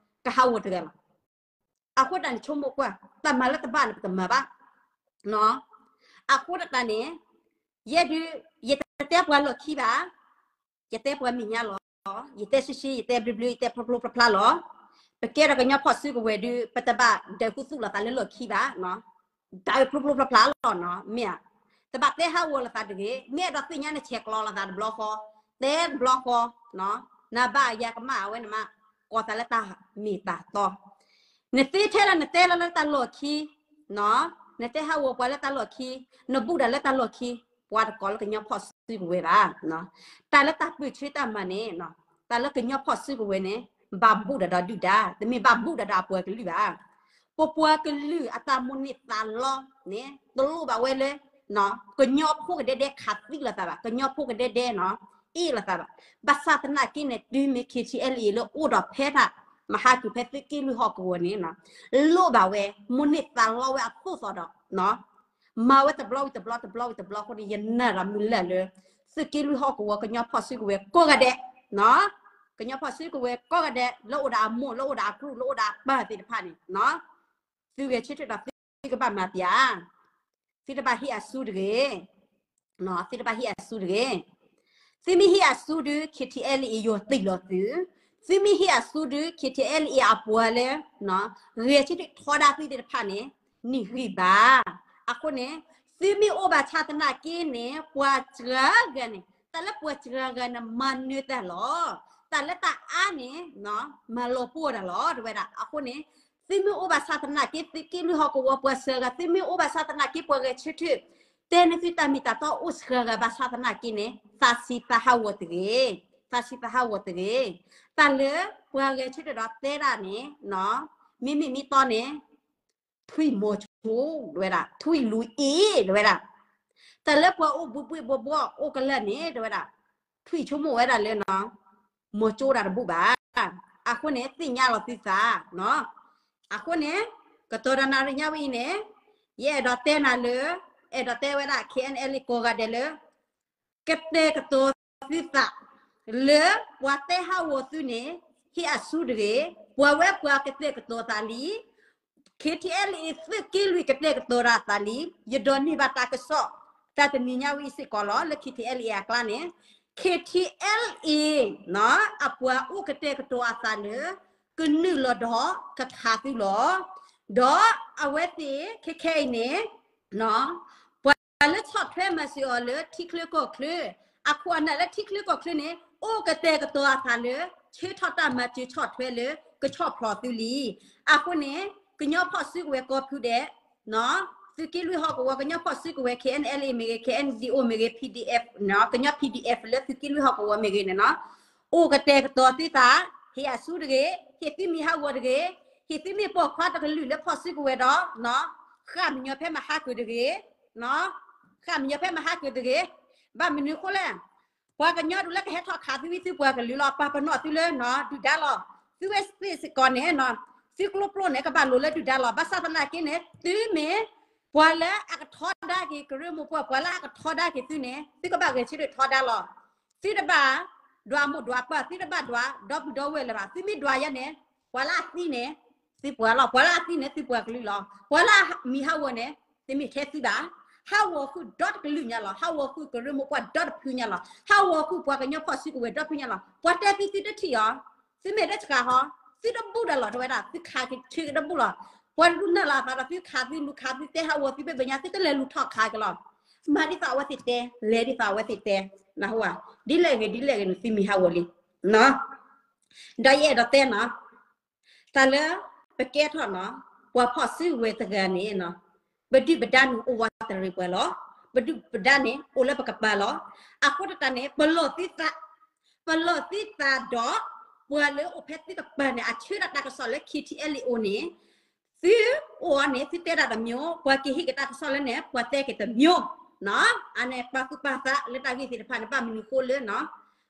ကဟးဂီၤတဂၤလီၤ. အဃိတၢ်န့ၣ်ဆိကမိၣ်ကွၢ် တၢ်မၤလၢတဘၣ်န့ၣ် ပတမၤဘၣ်. အဃိတၢ်န့ၣ် ယဲဒုး ယတတဲပှၤလီၢ်ခံဘၣ် ယတဲပှၤမဲာ်ညါလီၤ. ယတဲရှဲရှဲ ယတဲဘျုးဘျုး ယတဲဖျိဖျိဖျါဖျါလီၤ. ပကဲဒီးကညီဖီၣ်စုကဝဲၤဒုး ပတဘၣ်ဒဲးဃုသူၣ်လိာ်သးလၢလီၢ်ခံဘၣ်. ဒၣ်ဖျိဖျိဖျါဖျါလီၤနီၤ မ့ၢ်ဧါ. တဘၣ်တဲဟးဂီၤလိာ်သးတဂ့ၤ. မ့ၢ်အဲၣ်ဒိးသ့ၣ်ညါနဆဲးကျိးလိာ်သးတဘျီဃီ, တဲတဘျီဃီ, နဘၣ်ယၤကမၣ်အဝဲန့ၣ်မး, ကိးသးလၢတၢ်မ့ၢ်တၢ်တီ နသ့ထဲလၢနတဲလၢလၢတၢ်လီၢ်ခံ, နတဲဟးဂီၤပှၤလၢတၢ်လီၢ်ခံ, နဘူၣ်ဒၣ်လၢတၢ်လီၢ်ခံ, ပှၤတကိးလၢကညီဖီၣ်စုကဝဲၤဘၣ်. တၢ်လၢတၢ်ပၢၢ်ဆၢတၢ်မၤန့ၣ်, တၢ်လၢကညီဖီၣ်စုကဝဲၤန့ၣ် ဘၣ်ဘူၣ်ဒၣ်ဒီးဒုၣ်ဒါ, တမ့ၢ်ဘၣ်ဘူၣ်ဒၣ်ဒီးအပှၤကလုာ်ဘၣ်. ပပှၤကလုာ်အတၢ်မိၣ်န့ၢ်သးလီန့ၣ် တလိၣ်ဘၣ်ဝဲလၢ ကညီဖိကဒဲဒဲခးသံလိာ်သးဘၣ်, ကညီဖိကဒဲဒဲနီၤ အ့ၣ်လိာ်သးဘၣ်. ဘၣ်ဆၣ်သနာ်က့န့ၣ် တုၤမ့ၢ် K T L A လၢအိၣ်ဒီးဖဲတၢ် မဟါကဖဲသုးက့လွံၢ်ဟီၣ်ကဝီၤန့ၣ် လိၣ်ဘၣ်ဝဲ မိၣ်န့ၢ်သးလီဝဲအသိးသိးဒီး မၤဝဲတဘျီဝံၤတဘျီ တဘျီဝံၤတဘျီအဃိန့ၣ် ယနာ်ဒီးမုၢ်လၢ်လၢ သုးက့လွံၢ်ဟီၣ်ကဝီၤ ကညီဖီၣ်စုကဝဲၤကိးဂၤဒဲး, ကညီဖီၣ်စုကဝဲၤကိးဂၤဒဲး လၢအိၣ်ဒီးအမိၢ် လၢအိၣ်ဒီးအကရူၢ် လၢအိၣ်ဒီးအပၢ်သ့ၣ်တဖၣ်န့ၣ် သုဂဲၤဆၢထၢၣ်ဒီးသုကဘၣ်မၤပျၢ်, သုတဘၣ်ဟ့ၣ်အစုတဂ့ၤ, သုတဘၣ်ဟ့ၣ်အစုတဂ့ၤ. သုမ့ၢ်ဟ့ၣ်အစုဒုး K T L A ယိၤတံၢ်လီၤသု, သုမ့ၢ်ဟ့ၣ်အစုဒုး K T L A အပှၤလၢ ဂဲၤဆၢထၢၣ်ထီဒါသုသ့ၣ်တဖၣ်န့ၣ် နံၣ်ဂံၢ်ဘၣ်. အဃိန့ၣ် သုမ့ၢ်အိၣ်ဘၣ်ဆၣ်သနာ်က့န့ၣ် ပှၤစှၤဂၤန့ၣ် တၢ်လၢပှၤစှၤဂၤန့ၣ် မၤနၢၤတၢ်လီၤ. တၢ်လၢတၢ်အါန့ၣ် မၤလီၤပှီၢ်တၢ်လီၤ တဲဝဲဒၣ်. အဃိန့ၣ် သုမ့ၢ်အိၣ်ဘၣ်ဆၣ်သနာ်က့ သုးက့လွံၢ်ဟီၣ်ကဝီၤပှၤစှၤဂၤ, သုမ့ၢ်အိၣ်ဘၣ်ဆၣ်သနာ်က့ ပှၤဂဲၤဆၢထၢၣ် တဲန့ၢ်သုတၢ်မ့ၢ်တၢ်တီအိၣ်စှၤဂၤဘၣ်ဆၣ်သနာ်က့န့ၣ် သးဆံးသးဟးဂီၤတဂ့ၤ, သးဆံးသးဟးဂီၤတဂ့ၤ. တၢ်လၢပှၤဂဲၤဆၢထၢၣ်ဒီးတဲဒၣ်န့ၣ် မ့မ့ၢ်မ့ၢ်တီန့ၣ် ထွံၣ်မိၤဆိ တဲဝဲဒၣ်, ထွံၣ်လူၤအ့ၣ် တဲဝဲဒၣ်. တၢ်လၢပှၤအိၣ်ဘှံးဘှံးဘှီဘှီအိၣ်ကလၢာ်န့ၣ် တဲဝဲဒၣ်, ထွံၣ်ဆိကမိၣ်ဝဲဒၣ်လၢ မိၤဆိတၢ်တဘူၣ်ဘၣ်. အဃိန့ၣ် သ့ၣ်ညါလီၤသုသး. အဃိန့ၣ် ကတိၤတၢ်နၣ်ရံၣ်ညါဝဲအံၤန့ၣ်, ယအဲၣ်ဒိးတဲနၤလၢ, အဲၣ်ဒိးတဲဝဲဒၣ် K N L A ကိးဂၤဒဲးလၢ ကတဲာ်ကတီၤသုသး လၢပှၤတဲဟးဂီၤသုန့ၣ် ဟ့ၣ်အစုတဂ့ၤ, ပှၤဝဲပှၤကတဲာ်ကတီၤသးလံ K T L A သုးက့လွံၢ်ကတဲာ်ကတီၤတၢ်သးလံ, ယဒိးန့ၢ်ဘၣ်တၢ်ကစီၣ် တၢ်တနံၤညါဝဲအံၤစ့ၢ်ကီးလီၤ လၢ K T L A အကျါန့ၣ်, K T L A အပှၤအိၣ်ကတဲာ်ကတီၤအသးလၢ ကနုာ်လီၤဒီးကခးသုလီၤ. ဒီးအဝဲသ့ၣ်ခဲခဲအံၤန့ၣ် ပှၤလၢဆီၣ်ထွဲမၤစၢၤအီၤလၢထံချၢကီၢ်ချၢ, အခိၣ်အနၢ်လၢထံချၢကီၢ်ချၢန့ၣ် အိၣ်ကတဲာ်ကတီၤအသးလၢ ဆၢထီၣ်တၢ်မၤစၢၤဆီၣ်ထွဲလၢကဆီၣ်ဖျိးသုလံ. အဃိန့ၣ် ကညီဖီၣ်စုကဝဲၤကိးဖုဒဲး, သုးက့လွံၢ်ဟီၣ်ကဝီၤ ကညီဖီၣ်စုကဝဲၤ K N L A မ့ၢ်ဂ့ၤ, K N D O မ့ၢ်ဂ့ၤ, P D F, ကညီ P D F လၢသုးက့လွံၢ်ဟီၣ်ကဝီၤမ့ၢ်ဂ့ၤန့ၣ်နီၤ, အိၣ်ကတဲာ်ကတီၤသုသး, ဟ့ၣ်အစုတဂ့ၤ, ဟ့ၣ်သုမ့ၢ်ဟးဂီၤတဂ့ၤ, ဟ့ၣ်သုမ့ၢ်ပိာ်ခွါတကလုာ်လၢဖီၣ်စုကဝဲၤဒီး ဃၣ်မညီၤဖဲမဟါကၢၤတဂ့ၤ, ဃၣ်မညီၤဖဲမဟါကၢၤတဂ့ၤ, ဘၣ်မနုၤအဃိလဲၣ်, ပှၤကညီဒုးလၢကဟဲထီၣ်ခးသုဝံသုပှၤကလုာ်လီၤ, ပာ်ပနီၣ်သုလၢဒုၣ်ဒါလီၤ. သုဝဲသ့ၣ်စ့ၢ်ကီးန့ၣ်, သုကျိပျိန့ၣ် ကဘၣ်လိၤလၢဒုၣ်ဒါလီၤ. ဘၣ်ဆၣ်သနာ်က့န့ၣ် သုမ့ၢ်ပှၤလၢအကထီဒါက့ၤကရၢမိၢ်ပှၢ်, ပှၤလၢအကထီဒါက့ၤသုန့ၣ် သုကဘၣ်ဂဲၤဆၢထၢၣ်ထီဒါလီၤ. သုတဘၣ်ဒွးမိၢ်ဒွးပၢ်, သုတဘၣ်ဒွးဒီပုၢ်ဒီဝဲၢ်လၢၤဘၣ်. သုမ့ၢ်ဒွးယဲန့ၣ် ပှၤလၢအသံန့ၣ် သုပှၤလီၤ, ပှၤလၢအသံန့ၣ် သုပှၤကလုာ်လီၤ. ပှၤလၢအမံၤဟးဂီၤန့ၣ် တမ့ၢ်ထဲသုဘၣ်. ဟးဂီၤဃုာ်ဒီတကလုာ်ညါလီၤ. ဟးဂီၤဃုာ်ကရၢမိၢ်ပှၢ်ဒီတဖုညါလီၤ. ဟးဂီၤဃုာ်ပှၤကညီဖီၣ်စုကဝဲၤဒီဖုညါလီၤ. ပှၤတဲသုသုတထံၣ်အီၤ, သုမ့ၢ်တဆှးဟီ, သုတဘူၣ်ဒီးလီၤ တဲဝဲဒၣ်, သုခးက့ၤဆၢက့ၤတဘူၣ်လီၤ. ပှၤတဒုးနၢ်လီၤအသးဒီး သုခးသုလူၤခးသုတဲဟးဂီၤသုဘၣ်ဘၣ်ညါ သုတလဲၤလူၤထီၣ်ခးက့ၤလီၤ. မၤဒ်သိးအဝဲသ့ၣ်တဲ, လဲၤဒ်သိးအဝဲသ့ၣ်တဲ, နၢ်ဟူဧါ. ဒ်လဲၣ်ဂ့ၤဒ်လဲၣ်ဂ့ၤန့ၣ် သုမံၤဟးဂီၤလံ. ဒီးယအဲၣ်ဒိးတဲနီၤ တၢ်လၢပကဲထီၣ်နီၤ ပှၤဖီၣ်စုကဝဲၤတဂၤန့ၣ်နီၤ, ပဒုၣ်ပဒါန့ၣ်အိၣ်ဝးတရံးပှၤလီၤ. ပဒုၣ်ပဒါန့ၣ်အိၣ်လၢပကပၤလီၤ. အဃိသတးန့ၣ် ပလီၢ်သုသး, ပလီၢ်သုသးဒီး ပှၤလၢအိၣ်ဖဲသုကပၤန့ၣ် အဆၢဒၣ်တၢ်ကစီၣ်လၢ K T L A အိၣ်န့ၣ် သုအိၣ်အီၤန့ၣ် သုတဲဒၣ်တမျိုး, ပှၤကဟ့ၣ်က့ၤတၢ်ကစီၣ်လၢန့ၣ် ပှၤတဲက့ၤတမျိုးနီၤ. အန့ၣ်ပာ်သူၣ်ပာ်သးလၢတၢ်ဂ့ၢ်သ့ၣ်တဖၣ်န့ၣ် ဘၣ်မနုၤဃိလၢနီၤ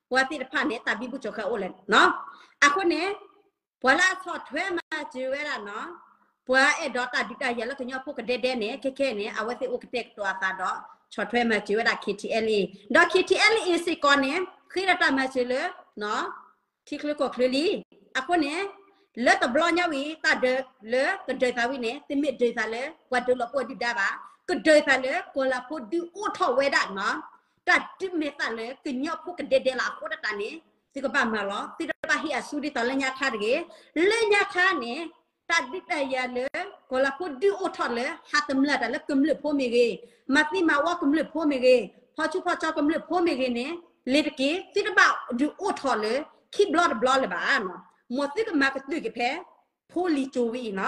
ပှၤသ့ၣ်တဖၣ်န့ၣ် တၢ်ဘံဘူကၠီၤဃာ်အိၣ်လဲၣ်နီၤ. အဃိန့ၣ် ပှၤလၢအဆီၣ်ထွဲမၤစၢၤဝဲဒၣ်နီၤ, ပှၤအဲၣ်ဒိးတၢ်ဒုးတၢ်ယၤလၢကညီဖိကဒဲဒဲန့ၣ် ခဲခဲန့ၣ် အဝဲသ့ၣ်အိၣ်ကတဲာ်ကတီၤအသးဒီး ဆီၣ်ထွဲမၤစၢၤဝဲဒၣ် K T L A, ဒီး K T L A စ့ၢ်ကီးန့ၣ် ဃ့ဒီးတၢ်မၤစၢၤလၢ ထံချၢကီၢ်ချၢလံ. အဃိန့ၣ် လၢတဘျီညါဝံၤ တၢ်ဒုးလၢကဒုးသးဝံၤန့ၣ် တမ့ၢ်ဒုးသးလၢ ပှၤဒုးလီၤပှီၢ်ဒုၣ်ဒါဘၣ်, ကဒုးသးလၢကီၤလၤဖိဒုးအိၣ်ထီၣ်ဝဲဒၣ်နီၤ, တၢ်ဒုးမဲာ်သၣ်လၢကညီဖိကဒဲဒဲလီၤ. အဃိသတးန့ၣ် သုကဘၣ်မၤလီၤ. သုတဘၣ်ဟ့ၣ်အစုဒ်သိးလၢညါခါတဂ့ၤ. လၢညါခါန့ၣ် တၢ်ဒုးတၢ်ယၤလၢ ကီၤလၤဖိဒုးအိၣ်ထီၣ်လၢ ဟးတမျၢ်တၢ်လၢကမျၢၢ်ဖိမ့ၢ်ဂ့ၤ, မၤသံမၤဝီကမျၢၢ်ဖိမ့ၢ်ဂ့ၤ, ဖီဆူဖီကၠီကမျၢၢ်ဖိမ့ၢ်ဂ့ၤန့ၣ် လ့ၤတက့ၢ်. သုတဘၣ်ဒုးအိၣ်ထီၣ်လၢ ခံဘျီတဘျီလၢၤဘၣ်. မ်သုကမၤကတၢၢ်က့ၤဖဲ ဖိလံၤစိၤဝံၤအံၤနီၤ.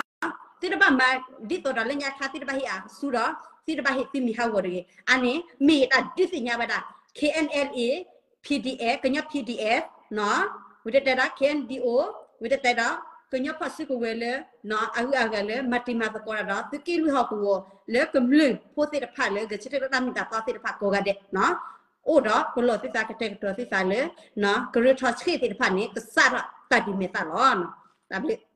သုတဘၣ်မၤဒ်သိးဒီးလၢညါခါ သုတဘၣ်ဟ့ၣ်အစုဒီး သုတဘၣ်ဟ့ၣ်သုမံၤဟးဂီၤတဂ့ၤ. အန့ၣ် မ့ၢ်တၢ်ဒုးသ့ၣ်ညါဝဲဒၣ် K N L A, P D F, ကညီ P D F နီၤ, ဝံၤတတဲဒီး K N D O, ဝံၤတတဲဒီး ကညီဖီၣ်စုကဝဲၤလၢ အဂုၤအဂၤလၢ မၤတံၤမၤသကိးတၢ်ဒီး သုးက့လွံၢ်ဟီၣ်ကဝီၤလၢကမျၢၢ်ဖိသ့ၣ်တဖၣ်လၢ ဂဲၤဆၢထၢၣ်လၢတၢ်မ့ၢ်တၢ်တီသ့ၣ်တဖၣ်ကိးဂၤဒဲးနီၤ, အိၣ်ဒီးပလီၢ်သုသးကတဲာ်ကတီၤသုသးလၢ ကရၢထီၣ်ဆ့ၣ်သ့ၣ်တဖၣ်န့ၣ် ကစးထီၣ်တၢ်ဒုးမဲာ်သၣ်လီၤ. တၢ်ဘျုး